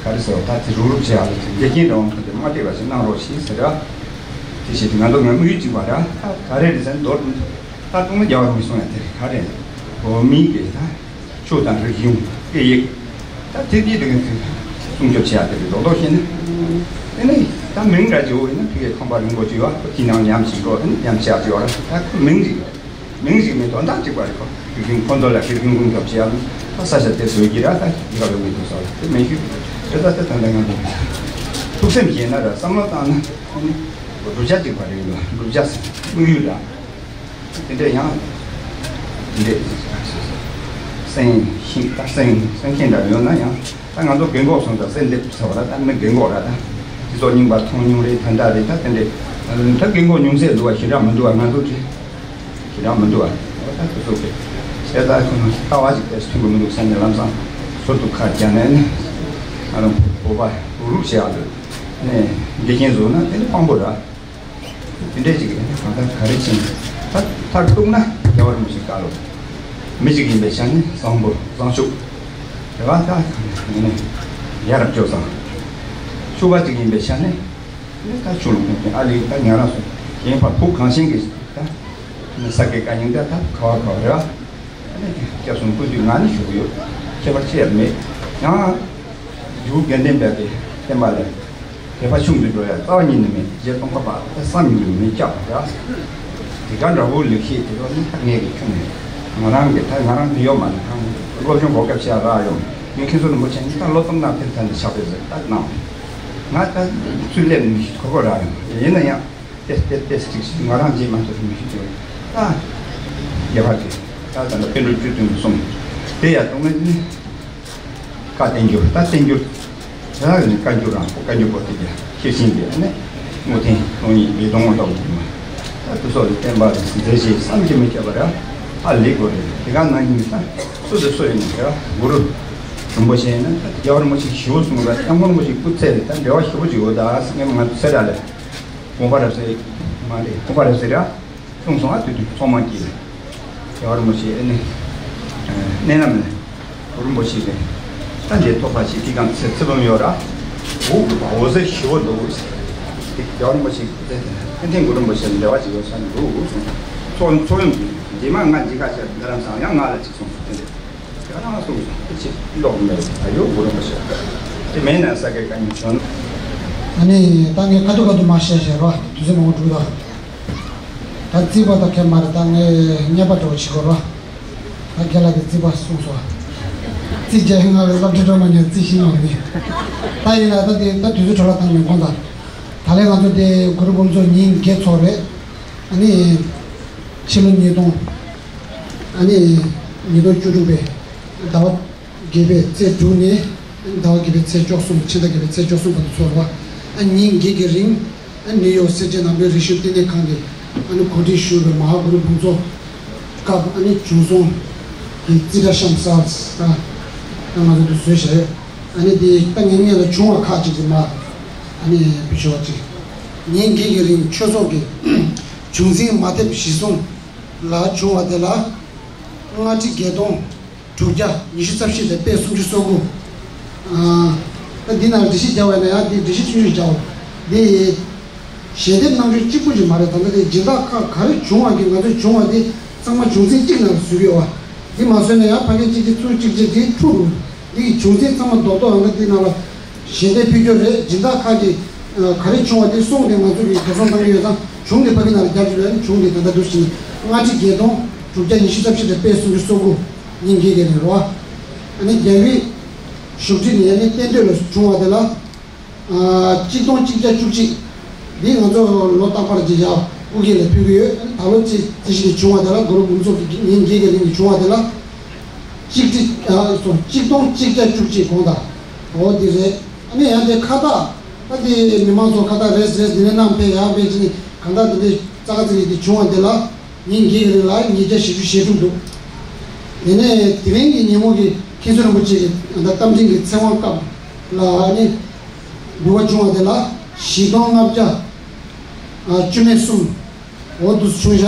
ག་རེ་ཟེར་བ་ད་དེ་རུག་རུག་བྱེད་ཡག་ལ་དེ་འགལ་རྐྱེན་འདྲ་བོ་དེ་མ་སྤྲད་པ་ཞིག་གནང་རོགས་ཞེས་ཟེར་ར། དེ་བྱས་ཏེ་ང་ཚོ་ང་དམིགས་ཡུལ་གཅིག་པ་ར། ད་ག་རེ་རེད་ཟེར་ན་མདོར་ད་སྟོང་ན་རྒྱལ་བ་རིན་པོ་ཆེ་གསུང་ཡ་དེ་ག་རེ་བོད་མིའི་གི་ད་ཆོས་དང་རིག་གཞུང་སྐད་ཡིག་ད་དེ་དེ་དེ་གི་སྲུང་སྐྱོབ་བྱེད་ཡ་དེ་རེད། རྡོག་རྡོག་བཤད་ན་དེ་ནས་ད་མིང་འདྲ་ཅིག་ཡོད་ན་ཕ་གིའི་ཁང་པ་རིན་པོ་ཆེ་ཡོད་ཁོ་དེའི་ནང་ཉམས་ཞིག་འགྲོ་དེ་ནས་ཉམས་བྱེད་ཡ་ཅིག་ཡོད་ར། ད་ཁོ་མིང་ཞིག་ཡོད། མིང་ཞིག་མིན་དོན་དག་གཅིག་པ་རེད། ཁོ་རིག་གཞུང་ཁོ་ཚོ་ལ་རིག་གཞུང་སྲུང་སྐྱོབ་བྱེད་ཡ་ད་ས་ཆ་དེ་བཟོས་ཀྱི་ར། ད་རྒྱལ་ཁབ་ཡོང་གི་འདུག་ཟེར་བ་དེ་མིན་ཞིག་རེད། ད་དེ་ད་ལྟ་ང་ཚོ་ཐུགས་སེམས་བཞེས་ན་ར་བསམ་བློ་བཏང་ན་ཨ་ནི་བསྒྲུབ་བྱ་གཅིག་པ་རེད། བསྒྲུབ་བྱ་དམིགས་ཡུལ་ལ། དེ་འདྲས་ཡང་། དེ་འདྲས། སེམས་ཤིང་ད་སེམས་སེམས་མཁན་འདྲ་ཡོད་ན་ཡང་། ད་ང་ཚོ་རྒན་གོག་སོང་ཙང་སེམས་འདེབས་ཟེར་བ་ལ་ད་མི་རྒན་གོག་ར་ད། དེ་ཚོ་རྙིང་པ་མཐོང་མྱོང་རེད། ད་འདྲ་རེད། ད་དེ་འདྲས། ད་རྒན་གོག་ཉུང་ཚད་འདུག་བ། ཞེ་དྲག་མི་འདུག་བ། ང་ཚོ་གྲས་ཞེ་དྲག་མི་འདུག་བ། འོ་ད་དེ་ཚོ་གི་བྱས་ད་ཁོ་ན་ལྟ་བ་ཞིག་དེ་མཐུན་གི་མི་འདུག་བསམ་ནས་ལམ་སང་ཟུར་དུ་ཁ་བརྒྱབ་ནས་ནི། ང་རང་བོད་པ་རུག་རུག་བྱེད་ཡག་འདུག་ནས་འགལ་རྐྱེན་བཟོས་ན་དེ་ནི་དཔང་པོ་ར། དེ་འདྲས་ཅིག་ཡིན་ན་གང་ལྟར་ག་རེ་ཕྱིན་ད་མཐར་གཏུགས་ན་རྒྱལ་བ་རིན་པོ་ཆེ་བཀའ་སློབ། མི་ཞིག་ཡིན་པའི་ཆ་ནས་བཟང་པོ་བཟང་ཕྱུག་རེ་བ་ད་ཡིན་ནས་ཡ་རབས་སྤྱོད་བཟང་། ཕྱུག་པ་ཅིག་ཡིན་པའི་ཆ་ནས་ནི་ད་ཕྱུག་ལ་ཁོང་ཨ་ལི་ད་ཉན་རང་སོང་གཞན་ཕར་ཕུག་གང་ཤེས་ཀྱི་ད་ནི་ས་དགེ་བཀའ་རྙིང་ད་ད་ག་བ་ག་བ་རེ་བ། ཨ་ནི་སྐྱབས་གསུམ་ཀུན་འདུས་ང་ནི་ཞུ་གི་ཡོད། ཁྱད་པར་ཅི་ཡང་མེད། ཡང་། རྒྱུ་དགེ་ལྡན་པའི་གི་བསྟན་པ་ལས། དད་པ་ཆུང་དུ་འགྲོ་ཡ་རྩ་བ་ཉིད་ནས་མེད། རྗེ་ཙོང་ཁ་པ་ད་བསམ་གྱིས་མི་ཁྱབ་ཡ། དེ་ག་འདྲ་བོ་ལེགས་བཤད་དེ་ཚོ་ནི་ད་ངས་གི་ཁྱོན་ནས་ང་རང་གི་ད་ང་རང་གི་ཡོད་མ་ནི་ཁང་སློབ་སྦྱོང་གོ་སྐབས་ཤར་རག་ཡོང་། ངས་མཁན་ཟུར་རིན་པོ་ཆེ་ནི་ད་ལོ་ཙམ་ནང་ཕེབས་ཐན་དུ་ཆགས་པའི་ཟེར་ད་གནང་། ང་ད་ཚུལ་ལས་མི་ཤེས་གོ་གོ་རག་ཡོང་། ཡིན་ན་ཡང་། ཏེ་ཏེ་ཏེ་ཅིག་ང་རང་རྗེས་མ་ཐུབ་མི་ཤེས་ཀྱི་ད་རྒྱ་གར་གྱི་ད་ད་ལྟ་པཎ་གྲུབ་བཅུ་བདུན་གྱི་གསུང་དེ་ཡང་གཏོང་ན་ནི་བཀའ་བསྟན་འགྱུར་ད་བསྟན་འགྱུར་ད་ནི་བཀའ་འགྱུར་རང་བཀའ་འགྱུར་པོ་དེ་རྒྱ་ཤེར་ཕྱིན་གྱི་ནི་དངོས་བསྟན་སྟོང་ཉིད་མི་སྟོང་ངོ་ཐོག་མ་ད་དེ་སོགས་ཀྱི་བསྟན་པ་མཛད་རྗེས་བསམ་གྱིས་མི་ཁྱབ་པ་ར་ཧ་ལས་དགོས་རེད། དེ་ག་ནང་བཞིན་ད་སུ་དེ་སུ་ཡིན་ནའི་ར་གུ་རུ་རིན་པོ་ཆེ་ཡིན་ན་ད་རྒྱལ་བ་རིན་པོ་ཆེ་ཞི་བོ་གསུམ་ར་སྐྱབས་མགོན་རིན་པོ་ཆེ་སྐུ་ཚེ་ད་འབྲེལ་བ་ཞེ་པོ་ཅིག་ཡོད་ད་ངས་ང་ཚོ་སེ་ར་ལས། དགོངས་པ་རབ་གསལ། མ་རེད་དགོངས་པ་རབ་གསལ་ར། གསུངས་སོང་ཨ་དུས་དུས་ཚོགས་མང་གིས། རྒྱལ་བ་རིན་པོ་ཆེ་ཨེ་ནི། གནས་ན་མེད། གུ་རུ་རིན་པོ་ཆེ་གིས། ད་འདི་ཐོག་ཁ་ཞིག་གི་གང་ཚེ་ཚེ་བུམ་ཡོད་ར། འོ་འོ་ཟེར་ཞི་བོ་འདུག་ཟེར། དེ་རྒྱལ་བ་རིན་པོ་ཆེ་གིས་ཚེ་དེ་ལ་ཨེ་ཐེན་གུ་རུ་རིན་པོ་ཆེ་ལ་འབྲེལ་བ་ཅིག་ཡོད་ས་འདུག་གསུངས། ཚོགས་ཚོགས་ཡུམ་གྱིས་འདི་མ་ང་འཇིགས་ཁ་ཆེ་འདི་རང་སང་ཡང་ང་ལ་ཅིག་གསུངས་སོང་དེ་འདྲ། ཡང་ན་སོང་སོང་ཅི་ལོག་མེད་ཨ་ཡོ་གུ་རུ་མ་ཤེས། དེ་མེད་ན་ས་དགེ་བཀའ་རྙིང་བྱོན། ཨ་ནི་ད་ངས་ཁ་ཐུག་ཁ་ཐུག་མ་བཤད་བཤད་རོགས་དུས་ཚོད་མང་པོ་འགྲོ་གི་འདུག་ད་རྩིས་པ་དང་ཁྱད་མ་རེད། ད་ངས་བརྙས་པ་འདྲ་བོ་བྱེད་དགོས་རོགས། ད་རྒན་ལགས་ཀྱིས་རྩིས་པ་གསུངས་སོང་། རྩིས་རྒྱག་ཡིན་ང་ལ་སློབ་གྲྭ་སྒྲོལ་མ་ཉར་རྩིས་ཤེས་ཡོང་རེད། ད་ཡིན་ན་ད་དེ་ད་དུས་ཚོད་འཕྲོ་བརླག་བཏང་མེད་དགོངས་དག་ད་ལན་ང་ཚོ་དེ་གུ་རུ་འབུམ་ཚོགས་ཉིན་བརྒྱད་ཚོགས་རེད། ཨ་ནི་ཕྱི་ལོ་ཉིས་སྟོང་ཨ་ནི་ཉིས་སྟོང་བཅུ་དྲུག་པའི་ཟླ་བ་བརྒྱད་པའི་ཚེས་དྲུག་ནས་ཟླ་བ་བརྒྱད་པའི་ཚེས་བཅུ་གསུམ། ཕྱི་ཟླ་བརྒྱད་པའི་ཚེས་བཅུ་གསུམ་བར་དུ་ཚོགས་རེད་བ། ཨ་ཉིན་བརྒྱད་ཀྱི་རིང་ཨ་ནིའུ་ཡོག་སེར་བྱེས་ནང་པའི་རིག་གཞུང་ལྟེ་གནས་ཁང་གིས་ཨ་ནི་གོ་སྒྲིག་ཞུས་པའི་མ་ཧཱ་གུ་རུ་འབུམ་ཚོགས་སྐབས་ཨ་ནི་བྱུང་སོང་གི་རྩིས་ཁྲ་བཤམས་ས་ད་ང་ཚོ་འདི་བཟོས་བཞག་ཡོད། ཨ་ནི་དེ་ད་ངེད་གཉིས་ལ་བྱུང་བ་ཁག་ཅིག་གི་མ་ཨ་ནི་བུ་ཤོ་ཅིག་ཉིན་བརྒྱད་ཀྱི་རིང་ཆོས་ཚོགས་ཀྱི་བྱུང་འཛིན་མ་ཐེབས་གཞི་བཟུང་ལ་བྱུང་བ་དེ་ལ་ལྔ་ཁྲི་བརྒྱད་སྟོང་དྲུག་བརྒྱ་ཉི་ཤུ་རྩ་བཞི་དང་པད་སུམ་ཅུ་སོ་དགུ། ཨ་ད་འདི་ནང་འགྲེལ་བཤད་རྒྱག་པ་ཡིན་ན་ཡང་འདི་འགྲེལ་བཤད་ཆུང་ཆུང་རྒྱག་འོ། འདི་ཞལ་འདེབས་གནང་རྒྱུ་གཅིག་པུ་ཞིག་མ་རེད། ད་ལྟ་དེ་སྦྱིན་བདག་ཁག་ག་རེ་བྱུང་བ་གི་ང་ཚོས་བྱུང་བ་དེ་ཚང་མ་བྱུང་འཛིན་གཅིག་ནང་ལ་བཟོས་ཡོད་བ། འདི་མ་བཟོས་ན་ཡང་ཕ་གི་གཅིག་གིས་ཚུར་གཅིག་བྱས་དེ་འཁྲུག་འགྲོ། འདི་གི་བྱུང་འཛིན་ཚང་མ་རྡོག་རྡོག་ཨང་ཀི་འདི་ནང་ལ་ཞལ་འདེབས་ཕུལ་རྒྱུ་རེད། སྦྱིན་བདག་ཁག་གིས་ག་རེ་བྱུང་བ་དེ་གསུངས་ཏེ་ང་ཚོ་གིས་འགྲོ་སོང་བཏང་གི་ཡོད་ཙང་གཞུང་དེ་ཕ་གི་ནང་ལ་རྒྱབ་ཀྱི་ཡོད། གཞུང་དེ་ད་ལྟ་འདུག་ཟིན་ལྔ་ཁྲི་བརྒྱད་སྟོང་དྲུག་བརྒྱ་ཉི་ཤུ་རྩ་བཞི་དང་པད་སུམ་ཅུ་སོ་དགུ་ཉིན་བརྒྱད་ཀྱི་རིང་རོ། ཨ་ནི་རྒྱལ་བའི་བཞུགས་ཁྲི་ནས་ཨ་ནི་གཏན་སྡོད་ལ་བྱུང་བ་དེ་ལ། ཨ་གཅིག་སྟོང་གཅིག་བརྒྱ་བཅུ་གཅིག་འདི་ང་ཚོ་ལོ་རྟག་པར་གྱི་ཡ་སྐུ་སྒེར་ལ་ཕུལ་གྱི་ཡོད། ད་ལོ་རྩིས་རྩིས་གཞི་ནས་བྱུང་བ་དེ་ལ་གུ་རུ་འབུམ་ཚོགས་ཀྱི་ཉིན་བརྒྱད་ཀྱི་རིང་གི་བྱུང་བ་དེ་ལ་གཅིག་ཁྲི་ཨ་སོ་གཅིག་སྟོང་གཅིག་བརྒྱ་བཅུ་གཅིག་གོང་དང་འོ་འདི་རེད། ཨ་ནི་ཡང་དེ་ཁ་བཏགས་ད་དེ་མི་མང་ཚོ་ཁ་བཏགས་རེས་རེས་འདི་ནས་གནང་ཕེབས་ཡག་ཕེབས་ཀྱི་ནི་གང་ལྟར་འདི་འདྲའི་རྩ་ཁ་རྩིས་ཀྱི་དེ་བྱུང་བ་དེ་ལ། ཉིན་བརྒྱད་ཀྱི་རིང་ལ་ཉིས་བརྒྱ་བཞི་བཅུ་ཞེ་དྲུག་འདུག་དེ་ནས་དེ་རིང་གི་ཉིན་མོ་གི་མཁན་ཟུར་རིན་པོ་ཆེ་གི་ད་རྟ་མགྲིན་གྱི་ཚེ་དབང་སྐབས་ལ་ནི་འབུལ་བ་བྱུང་བ་དེ་ལ་བཞི་སྟོང་ལྔ་བརྒྱ་བཅུ་མེད་གསུམ་འོ་འདུག་བྱུང་བཞག་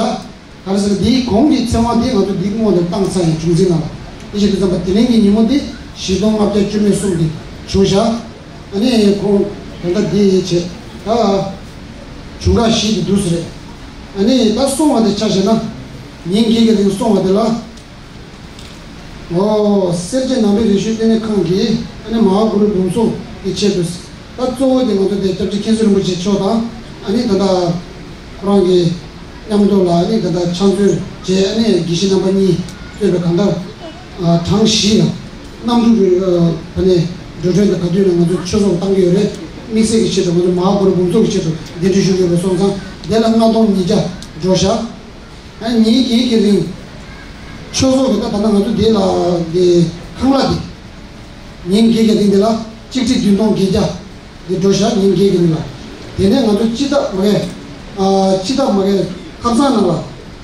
ག་རེ་ཟེར་ན་དེའི་གོང་གི་ཚེ་དབང་དེ་ང་ཚོ་འདི་སྔོན་ལ་བཏང་ཚར་ཡང་བྱུང་འཛིན་ནང་ལ་དེ་བཞིན་དུ་བསམ་པ་དེ་རིང་གི་ཉིན་མོ་དེ་བཞི་སྟོང་ལྔ་བརྒྱ་བཅུ་མེད་གསུམ་དེ་བྱུང་བཞག་ཨ་ནི་ཁོང་ད་ལྟ་འདི་བྱས་ད་བྱུང་ཁག་བཞི་དེ་འདུག་ཟེར་རེད། ཨ་ནི་ད་སོང་བ་དེ་ཆ་བཞག་ན་ཉིན་བརྒྱད་ཀྱི་རིང་སོང་བ་དེ་ལ། ཨོ། སེར་བྱེས་ནང་པའི་རིག་གཞུང་ལྟེ་གནས་ཁང་གིས་ཨ་ནི་མ་ཧཱ་གུ་རུ་འབུམ་ཚོགས་ཀྱི་ཆེད་དུ་ད་གཙོ་བོ་དེ་ང་ཚོ་དེ་སྐྱབས་རྗེ་མཁན་ཟུར་རིན་པོ་ཆེ་མཆོག་དང་ཨ་ནི་ད་ལྟ་ཁོ་རང་གི་མཉམ་དུ་ལ་ཨ་ནི་ད་ལྟ་ཕྱག་མཛོད་བཅས་ཨ་ནི་དགེ་བཤེས་རྣམ་པ་གཉིས་གཙོས་པའི་གང་ལྟར་གྲངས་བཞི་ལ་གནམ་གྲུ་གི་ཨ་ནི་འགྲོ་གྲོན་དང་ག་དུས་ནས་ང་ཚོ་ཆོས་ཚོགས་བཏང་གི་ཡོད་རེད། དམིགས་བསལ་གྱི་ཆེད་དུ་ང་ཚོ་མ་ཧཱ་གུ་རུ་འབུམ་ཚོགས་ཀྱི་ཆེད་དུ་གདན་འདྲེན་ཞུ་གི་ཡོད་པ་སོང་ཙང་དེ་ལ་ལྔ་སྟོང་ཉིས་བརྒྱ་འགྲོ་བཞག་ཨ་ཉིན་བརྒྱད་ཀྱི་རིང་ཆོས་ཚོགས་ཀྱི་ད་ད་ལྟ་ང་ཚོ་འདི་ལ་འདི་ཁང་གླ་འདི་ཉིན་བརྒྱད་ཀྱི་རིང་འདི་ལ་གཅིག་ཁྲི་བདུན་སྟོང་བརྒྱད་བརྒྱ་འདི་འགྲོ་བཞག་ཉིན་བརྒྱད་ཀྱི་རིང་ལ། དེ་ནས་ང་ཚོ་སྤྱི་ཟླ་མ་གི་ཨ་སྤྱི་ཟླ་མ་གི་ཐབ་ཚང་ནང་ལ་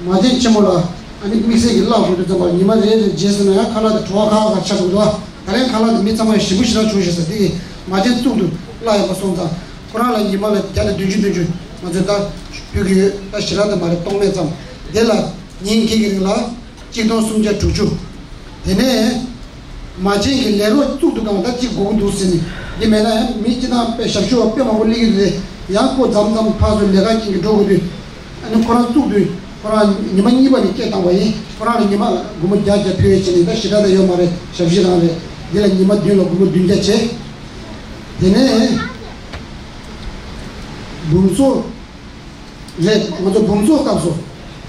མ་བྱན་ཆེན་མོ་ལ་ཨ་ནི་དམིགས་བསལ་གྱི་གླ་དགོས་དུས་ཙམ་པ་ཉི་མ་རེ་རེ་རྗེས་སུ་ན་ཡང་ཁང་གླ་དེ་བྲོ་བ་ཁ་ཁ་ཆགས་འདུག་ད་ལན་ཁང་གླ་དེ་མི་ཚང་མ་ཞིམ་པོ་ཞེ་དྲག་བྱུང་ཞེས་ཟེར་དེ་གི་མ་བྱན་གཙུག་ཏུ་གླ་ཡོད་པ་སོང་ཙང་ཁོ་རང་ལ་ཉི་མ་ལ་བརྒྱ་ནས་བདུན་ཅུ་བདུན་ཅུ་ང་ཚོས་ད་ཕུལ་གྱི་ཡོད། ད་ཞེ་དྲག་ད་མ་རེད་སྟོང་མེད་ཙམ། དེ་ལ་ཉིན་བརྒྱད་ཀྱི་རིང་ལ་གཅིག་སྟོང་སུམ་བརྒྱ་དྲུག་ཅུ། དེ་ནས་མ་བྱན་གྱི་ལས་རོགས་གཙུག་ཏུ་གང་ད་གཅིག་དགོས་ཀྱི་འདུག་ཟེར་ནས་འདི་མེད་ན་ཡང་མི་སྤྱི་བཏང་དཔེ་ཞབས་ཞུ་བ་དཔེ་མང་པོ་སླེབས་ཀྱི་འདུག་ཡང་ཁོ་མཚམས་མཚམས་ཕར་ཚུར་ལས་ཀ་རྐྱེན་གྱིས་འགྲོ་དགོས་དུས་ཨ་ནི་ཁོ་རང་གཙུག་ཏུ་ཁོ་རང་ཉི་མ་གཉིས་པ་ནས་སྐད་བཏང་བ་ཡིན། ཁོ་རང་ལ་ཉི་མ་སྒོར་མོ་བརྒྱ་བརྒྱ་ཕུལ་བའི་ཆེད་ནས་ད་ཞེ་དྲག་ད་ཡོད་མ་རེད། ཞབས་ཕྱི་རང་རེད། འདི་ལ་ཉི་མ་བདུན་ལ་སྒོར་མོ་བདུན་བརྒྱ་བྱས། དེ་ནས་འབུམ་ཚོགས་རེད། ང་ཚོ་འབུམ་ཚོགས་སྐབས་སུ་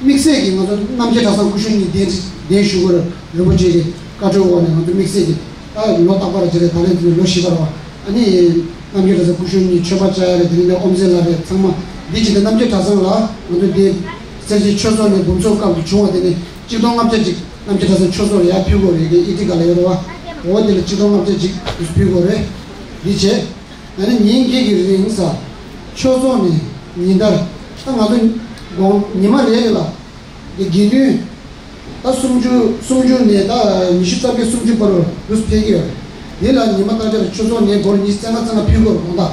དམིགས་བསལ་གྱིས་ང་ཚོ་རྣམ་རྒྱལ་གྲྭ་ཚང་སྐུ་གཞོན་གཉིས་གདན་གདན་ཞུ་དགོས་རེད། རིན་པོ་ཆེ་གི་བཀའ་འཁྲོལ་འོག་ནས་ང་ཚོ་དམིགས་བསལ་གྱིས་ད་ལོ་རྟག་པར་བྱས་རེད། ད་ལན་དེ་ནས་ལོ་བཞི་པ་རེད་བ། ཨ་ནི་རྣམ་རྒྱལ་གྲྭ་ཚང་སྐུ་གཞོན་གཉིས་ཆོས་པ་བཅའ་ཡ་རེད། དེ་རིང་ནས་ཨོམ་ཟེ་ལགས་རེད། ཚང་མ་འདི་བྱས་ཏེ་རྣམ་རྒྱལ་གྲྭ་ཚང་ལ་ང་ཚོ་འདི་སེར་བྱེས་ཆོས་ཚོགས་ནས་འབུམ་ཚོགས་སྐབས་ཀྱི་བྱུང་བ་དེ་ནས་གཅིག་སྟོང་ལྔ་བརྒྱ་ཅིག་རྣམ་རྒྱལ་གྲྭ་ཚང་ཆོས་ཚོགས་ལ་ཡར་ཕུལ་དགོས་རེད། དེ་ཨི་ཏི་ག་ལ་ཡོད་རེད་བ། འོ་དེ་ལ་གཅིག་སྟོང་ལྔ་བརྒྱ་ཅིག་ཕུལ་དགོས་རེད། འདི་བྱས། ཨ་ནི་ཉིན་བརྒྱད་ཀྱི་རིང་ས་ཆོས་ཚོགས་ནས་ཉིན་ལྟར་ད་ང་ཚོ་དགོང་ཉི་མ་རེ་རེ་ལ་དགེ་འདུན་ད་སུམ་ཅུ་སུམ་ཅུ་ནས་ད་ཉི་ཤུ་རྩ་བརྒྱད་སུམ་ཅུ་བར་དུ་ཕེབས་ཀྱི་ཡོད་རེད། དེ་ལ་ཉི་མ་ལྟར་ཆར་ཆོས་ཚོགས་ནས་སྒོར་ཉི་ཤུ་རྩ་ལྔ་རྩ་ལྔ་ཕུལ་དགོས་རེད། དགོང་དག་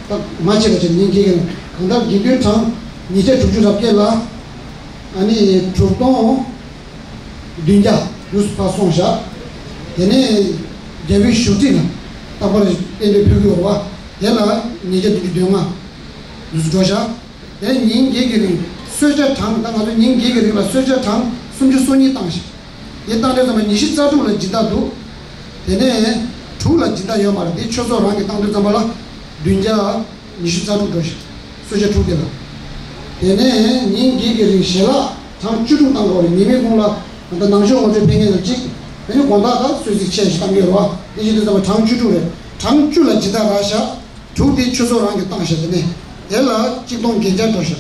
ད་མ་བྱས་པ་བྱས་ཉིན་བརྒྱད་ཀྱི་རིང་གང་ལྟར་དགེ་འདུན་གྲངས་ཉིས་བརྒྱ་དྲུག་ཅུ་རེ་བརྒྱད་ལ་ཨ་ནི་དྲུག་སྟོང་བདུན་བརྒྱ་རུ་ཕར་སོང་བཞག་དེ་ནས་རྒྱལ་པོའི་བཞུགས་ཁྲི་ལ་རྟག་པར་གཏན་སྡོད་ཕུལ་གྱི་ཡོད་རེད་བ། དེ་ལ་ཉིས་བརྒྱ་བདུན་ཅུ་དོན་ལྔ་རུ་འགྲོ་བཞག་དེ་ཉིན་བརྒྱད་ཀྱི་རིང་གསོལ་ཇ་གྲངས་ད་ང་ཚོ་ཉིན་བརྒྱད་ཀྱི་རིང་ལ་གསོལ་ཇ་གྲངས་སུམ་ཅུ་སོ་གཉིས་བཏང་ཞིང་། དེ་བཏང་དུས་ཙམ་པ་ཉི་ཤུ་རྩ་དྲུག་ལ་སྦྱིན་བདག་འདུག་དེ་ནས་དྲུག་ལ་སྦྱིན་བདག་ཡོད་མ་རེད། དེ་ཆོས་ཚོགས་རང་གིས་བཏང་དུས་ཙམ་པ་ལ་བདུན་བརྒྱ། ཉི་ཤུ་རྩ་དྲུག་འགྲོ་ཞིང་། གསོལ་ཇ་དྲུག་དེ་ལ། དེ་ནས་ཉིན་བརྒྱད་ཀྱི་རིང་ཞལ་ལག་གྲངས་བཅུ་དྲུག་བཏང་དགོས་རེད། ཉི་མའི་གུང་ལ་ད་ལྟ་ནང་ཆོས་ངོ་སྤྲོད་ཕེབས་མཁན་ལ་གཅིག་དེ་ནས་དགོང་དག་ད་གསོལ་ཚིགས་ཆེ་ཞིག་བཏང་གི་ཡོད་རེད་བ། དེ་བཞིན་དུ་ཚང་མ་གྲངས་བཅུ་དྲུག་རེད། གྲངས་བཅུ་ལ་ཇི་ལྟར་རག་བཞག་དྲུག་དེ་ཆོས་ཚོགས་རང་གིས་བཏང་བཞག་དེ་ནས་ དེ་ལ་གཅིག་སྟོང་བརྒྱད་བརྒྱ་འགྲོ་ཤག་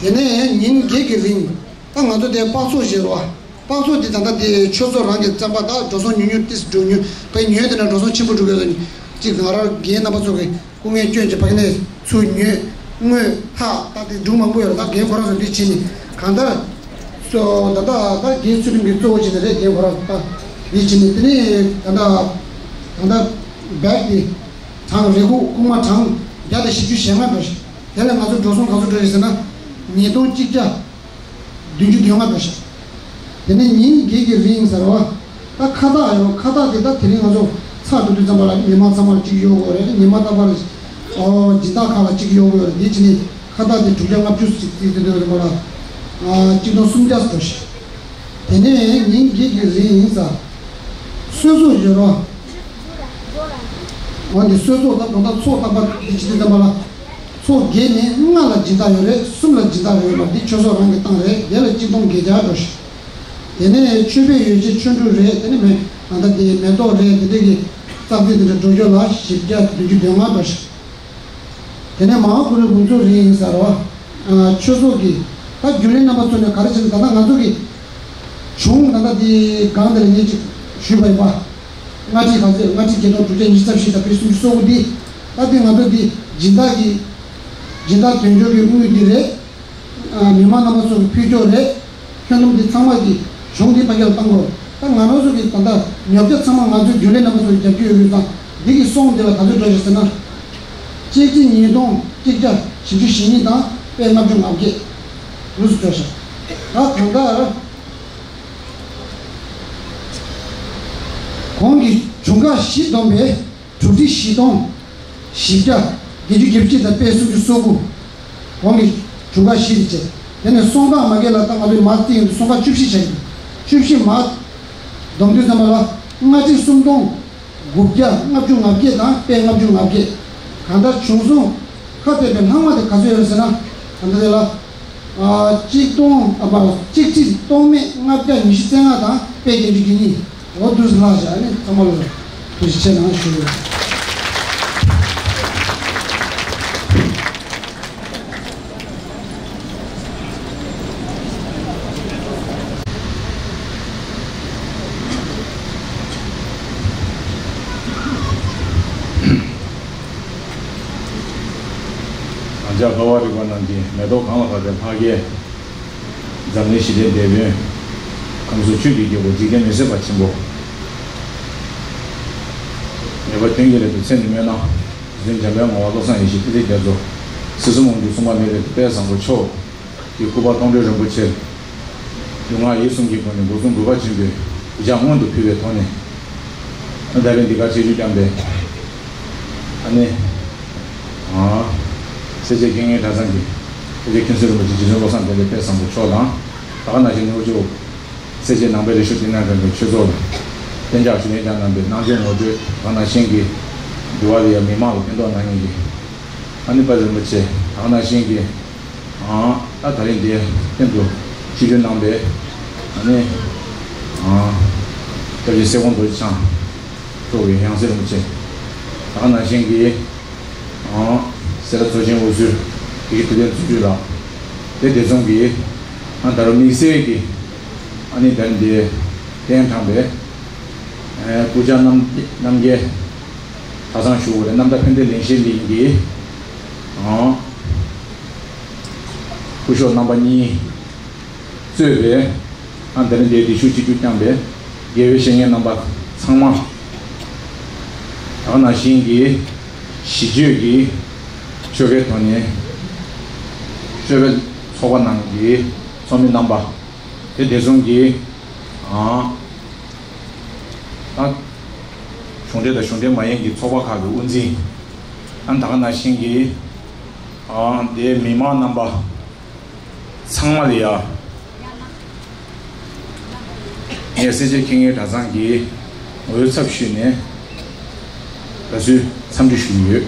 དེ་ནས་ཉིན་བརྒྱད་ཀྱི་རིང་ད་ང་ཚོ་དེ་དཔག་ཚོགས་བཞེས་རོགས། དཔག་ཚོགས་དེ་ད་ལྟ་དེ་ཆོས་ཚོགས་རང་གི་རྩམ་པ་དང་འགྲོ་སོང་ཉུང་ཉུང་ཏིས་འགྲོ་ཉུང་བས་ཉོས་དེ་ན་འགྲོ་སོང་ཆེན་པོ་འགྲོ་གི་ཡོད་ཅིག་ང་རང་རྒན་རྣམ་པ་ཚོ་གི་སྐུ་ངལ་སྐྱོན་གྱི་ཕ་གི་ནས་ཚུར་ཉོས་དངོས་ཐག་ད་དེ་འབྲུ་མང་པོ་ཡོད་རེད། ད་རྒན་ཁོ་རང་ཚོ་འདི་བྱས་ནས་གང་ལྟར་སོ་ད་ལྟ་ད་རྒན་ཚུལ་ཁྲིམས་ཀྱི་གཙོ་བོ་བྱས་ནས་རེད། རྒན་ཁོ་རང་ད་འདི་བྱས་ནས་དེ་ནས་ད་ལྟ་ད་ལྟ་བེག་དེ་གྲངས་རེ་སྒུག་ཁུག་མ་གྲངས་བརྒྱ་དང་བཞི་བཅུ་ཞེ་ལྔ་འགྲོ་ཤག་དེ་ལས་ང་ཚོ་འགྲོ་སོང་ག་ཚོད་འགྲོ་ཡོད་ཟེར་ན་ཉིས་སྟོང་གཅིག་བརྒྱ། བདུན་ཅུ་དོན་ལྔ་འགྲོ་ཤག་དེ་ནས་ཉིན་བརྒྱད་ཀྱི་རིང་ཟེར་བ། ད་ཁ་བཏགས་ཡོད། ཁ་བཏགས་དེ་ད་དེ་རིང་ང་ཚོ་ཚར་འགྲོ་དུས་ཙམ་པ་ལ་མི་མང་ཚང་མར་གཅིག་གཡོག་དགོས་རེད། ཉི་མ་རྟག་པར་ཨོ་སྦྱིན་བདག་ཁག་ལ་གཅིག་གཡོག་དགོས་རེད། དེ་བྱས་ནས་ཁ་བཏགས་དེ་དྲུག་བརྒྱ་ལྔ་བཅུ་ཞིག་བརྩིས་ཏེ་འདུག་རེད་མ་ལ། ཨ་གཅིག་སྟོང་སུམ་བརྒྱ་འགྲོ་ཤག་དེ་ནས་ཉིན་བརྒྱད་ཀྱི་རིང་ཟེར། གསོལ་ཚོགས་ཡོད་རོགས། འོན་ཏེ་གསོལ་ཚོགས་ད་དགོང་དག་ཚོགས་རྟག་པར་འདི་ཕྱི་དུས་ཙམ་པ་ལ། ཚོགས་བརྒྱད་ནས་ལྔ་ལ་སྦྱིན་བདག་ཡོད་རེད། གསུམ་ལ་སྦྱིན་བདག་ཡོད་མ་རེད། འདི་ཆོས་ཚོགས་རང་གི་བཏང་རེད། དེ་ལ་གཅིག་སྟོང་བརྒྱད་བརྒྱ་འགྲོ་ཤག་དེ་ནས་མཆོད་པའི་ཡོ་བྱད་ཆོས་འབྲུ་རེད། དེ་ནས་མེད་ད་ལྟ་དེ་མེ་ཏོག་རེད། དེ་འདྲ་གི་རྩག་རྩིག་དེ་འདྲ་འགྲོ་རྒྱུ་ལ་བཞི་བརྒྱ་བདུན་ཅུ་དོན་ལྔ་འགྲོ་ཤག་དེ་ནས་མ་ཧཱ་གུ་རུ་དགོངས་རྫོགས་རེད་ཡིན་ཟེར་རོ། ཆོས་ཚོགས་ཀྱི་ད་རྒྱུན་ལས་རྣམ་པ་ཚོ་ནས་ག་རེ་བྱས་ན་ད་ལྟ་ང་ཚོ་གི་བྱུང་ད་ལྟ་དེ་སྒང་དེ་ལ་ངས་ཅིག་ཞུས་པ་ཡིན་པ། ལྔ་ཁྲི་ག་ཚོད་ལྔ་ཁྲི་བརྒྱད་སྟོང་དྲུག་བརྒྱ་ཉི་ཤུ་རྩ་བཞི་དང་པེ་སུམ་ཅུ་སོ་དགུ་འདི་ད་དེ་ང་ཚོ་འདི་སྦྱིན་བདག་གི་སྦྱིན་བདག་དོན་གཅོད་ཀྱི་དངུལ་འདི་རེད། མི་མང་རྣམ་པ་ཚོ་གི་ཕུལ་ཆོག་རེད། ཁྱོན་བསྡོམས་འདི་ཚང་མ་གི་གཞུང་འདི་ཕ་གིར་བཏང་དགོས། ད་ང་རང་ཚོ་གི་ད་ལྟ་ཉོ་ཆ་ཚང་མ་ང་ཚོའི་རྒྱུན་ལས་རྣམ་པ་ཚོ་གི་རྒྱབ་སྐྱོར་ཡོད་དུས་ཙང་འདི་གི་སོང་འདི་ལ་ག་ཚོད་འགྲོ་ཞིག་ཟེར་ན། གཅིག་གཅིག་ཉིས་སྟོང་གཅིག་བརྒྱ་བཞི་བཅུ་ཞེ་གཉིས་དང་པད་ལྔ་བཅུ་ང་བརྒྱད་ལུགས་སུ་འགྲོ་ཤག་ད་གང་ལྟར་གོང་གི་འབྱུང་ཁ་བཞི་བསྡོམས་པས། དྲུག་ཁྲི་བཞི་སྟོང་བཞི་བརྒྱ་བརྒྱད་ཅུ་གྱ་གཅིག་དང་པད་སུམ་ཅུ་སོ་དགུ། གོང་གི་གྲུ་ཁ་བཞི་རེ་བྱས། དེ་ནས་སོང་ཁ་མ་གས་ལ་ད་ང་ཚོའི་མ་རྩིས་ཡོང་དུས་སོང་ཁ་བཅུ་བཞི་བྱས་ཡོད། བཅུ་བཞི་མ་བསྡོམས་དུས་ཙམ་པ་ལ་ལྔ་ཁྲི་སུམ་སྟོང་དགུ་བརྒྱ་ལྔ་བཅུ་ང་བརྒྱད་དང་པད་ལྔ་བཅུ་ང་བརྒྱད། གང་ལྟར་བྱུང་སོང་ཁ་གཏད་པའི་ལྷག་མ་དེ་ག་ཚོད་ཡོད་ཟེར་ན་གང་ལྟར་དེ་ལ། གཅིག་སྟོང་ཨ་མ་གཅིག་ཁྲི་སྟོང་མེད་ལྔ་བརྒྱ་ཉི་ཤུ་རྩ་ལྔ་དང་པད་བརྒྱད་ཅུ་གྱ་གཉིས། འོ་དུས་སུ་ལྷག་བཞག་ནས་ཚང་མ་ལ་ཐུགས་རྗེ་ཆེ་གནང་ཞུ། ང་ཅག་ཀ་བ་རི་པ་རྣམས་ཀྱིས་མེ་ཏོག་གང་ལ་བབས་པའི་ཕ་གིའི་འཛམ་གླིང་ཞི་བདེའི་དེད་དཔོན། ཁམས་གསུམ་ཆོས་ཀྱི་རྒྱལ་པོ་འཇིག་རྟེན་མི་བཟད་པ་ཆེན་པོ། ངེས་པ་དོན་གྱི་ལས་དང་མཚན་ཉིད་སྨོན་ལམ། རྗེ་བཙུན་འཇམ་པའི་ངག་དབང་བློ་བཟང་ཡེ་ཤེས་ཕན་བདེ་རྒྱ་མཚོ། སྲིད་གསུམ་དབང་སྒྱུར་མཚུངས་པ་མེད་པའི་དཔལ་བཟང་པོ་མཆོག་གི་སྐུ་པར་གཏོང་གྲོལ་རིན་པོ་ཆེར། ལུས་ངག་ཡིད་གསུམ་གྱི་སྒོ་ནས་འབུལ་སྲུང་གུས་པ་ཆེན་པོས་གུས་ཕྱག་སྔོན་དུ་ཕུལ་བའི་ཐོག་ནས། ད་རེས་འདི་གར་ཆིབས་བསྒྱུར་བསྐྱངས་པའི་ཨ་ནི། ཨ། སེར་བྱེས་དཀྱིལ་སྙིང་གྲྭ་ཚང་གི་སེར་བྱེས་མཁན་ཟུར་རིན་པོ་ཆེ་རྗེ་བཙུན་བློ་བཟང་དཔལ་ལྡན་དཔལ་བཟང་པོ་མཆོག་དང་། ད་ག་ནང་བཞིན་ནུབ་ཕྱོགས་སེར་བྱེས་ནང་པའི་རིག་གཞུང་བསྟི་གནས་ཁང་གི་ཆོས་ཚོགས་ལ་གཏན་འཇགས་ཞུ་ལན་བསྐྱངས་གནང་པའི་གནང་སྦྱོར་ངོ་སྤྲོད། ད་ག་ནང་བཞིན་གྱི་འདི་བ་ལ་ཡང་མི་མང་ལ་ཕན་ཐོགས་གནང་མཁན་གྱི་ཨ་ནི་དཔལ་རིན་པོ་ཆེ། ད་ག་ནང་བཞིན་གྱི། ཨ། ད་ད་རིང་འདིར་སྟེང་དུ་ཆིབས་བསྒྱུར་གནང་པའི་ཨ་ནི། ཨ། སྐྱབས་རྗེ་སྲས་སྐུ་རྡོ་རྗེ་འཆང་མཆོག་གི་ཡང་སྲིད་རིན་པོ་ཆེ། ད་ག་ནང་བཞིན་གྱི། ཨ། སེ་ར་གཙོ་ཆེན་འོག་ཟུར་དགེ་བཤེས་ཐུབ་བསྟན་བརྩོན་འགྲུས་ལགས། དེ་དེ་མཚུངས་ཀྱི། ཨ། ད་རུང་དམིགས་བསལ་གྱི་ཨ་ནི་ད་རིང་འདིར་གདན་དྲངས་པའི། ཨ། སྐུ་བཅར་རྣམ་རྣམ་རྒྱལ། གྲྭ་ཚང་ཞུ་དགོས་རེད། རྣམ་དག་ཕན་བདེ་ལེགས་བཤད་གླིང་གི། ཨ། སྐུ་ཞབས་རྣམ་པ་གཉིས་གཙོས་པའི། ཨ། འདི་རིང་འདིར་འདི་ཤུགས་ཆེ་རྒྱུ་བསྐྱངས་པའི་དགེ་བའི་བཤེས་གཉེན་རྣམ་པ་ཚང་མ། ད་ག་ནང་བཞིན་གྱི་གཞིས་བྱེས་ཀྱི་ཆོལ་ཁའི་ཐོག་ནས་ཆོས་པའི་ཚོགས་པ་ནང་གི་ཚོགས་མི་རྣམ་པ། དེ་དེ་མཚུངས་ཀྱི། ཨ། ད་གཞུང་འབྲེལ་དང་གཞུང་འབྲེལ་མ་ཡིན་གྱི་ཚོགས་པ་ཁག་གི་དབུ་འཛིན། ཨ། ད་ག་ནང་བཞིན་གྱི། ཨ། དེ་མི་མང་རྣམ་པ་ཚང་མ་ལ་ཡ། ངས་སེར་བྱེས་དཀྱིལ་སྙིང་གྲྭ་ཚང་གི་ངོ་བོའི་ཚབ་ཞུས་ནས་དགའ་བསུའི་འཚམས་འདྲི་ཞུ་གི་ཡོད།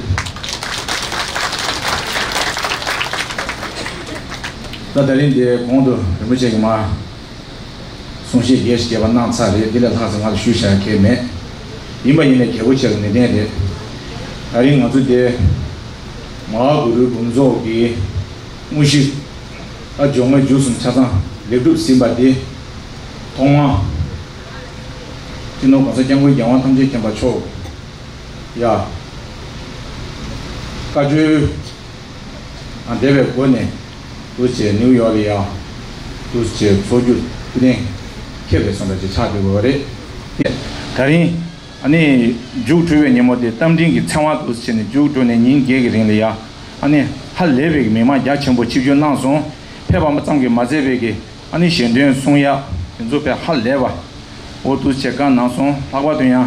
ད་ད་རིང་འདིར་གོང་དུ་རིན་པོ་ཆེ་གིས་མར་གསུང་བཤད་རྒྱས་ཤིང་རྒྱས་པ་གནང་ཚར་རེད། འདི་ལས་ལྷག་ཙམ་ང་ལ་ཞུ་བཞག་གི་མེད། ཡིན་པ་ཡིན་ནའི་གལ་པོ་ཆེ་བའི་ངེས་གཏན་རེད། ད་རིང་ང་ཚོ་འདིར་ མ་ཧཱ་གུ་རུའི་འབུམ་ཚོགས་ཀྱི་དངོས་གཞི་ད་སྦྱོར་དངོས་བཅུ་གསུམ་ཆ་ཚང་ལེགས་གྲུབ་ཟིན་པ་དེ་ཐོག་མར་སྤྱི་ནོར་༸གོང་ས་༸སྐྱབས་མགོན་རྒྱལ་དབང་ཐམས་ཅད་མཁྱེན་པ་མཆོག་ཡ་བཀའ་འཁྲོལ་དང་འབྲེལ་བའི་སྒོ་ནས་འདུག་བྱས་ནིའུ་ཡོག་ལ་ཡ་འདུག་བྱས་ཚོགས་རྒྱུར་སྐུ་གདན་འཁེལ་བའི་སོང་ཙང་ཅིག་ཆགས་བསྡད་ཡོད་རེད། ད་རིང་ཨ་ནི་མཇུག་གྲུབ་པའི་ཉིན་མོ་དེ་རྟ་མགྲིན་གྱི་ཚེས་པ་འདུག་བྱས་ནས་མཇུག་གྲུབ་ནས་ཉིན་བརྒྱད་ཀྱི་རིང་ལ་ཡ་ཨ་ནི་ཧ་ལས་པའི་གི་མི་མང་རྒྱ་ཆེན་པོ་ཆིབས་བསྒྱུར་གནང་སོང་། ཕེབས་པ་ཙམ་གྱིས་མ་ཚད་པའི་གི་ཨ་ནི་ཞལ་འདོན་གསུང་ཡག་དེ་ཚོ་དཔེ་ཧ་ལས་པ་འོ་འདུག་བྱས་བཀའ་གནང་སོང་། ལྷག་པར་དུ་ཡང་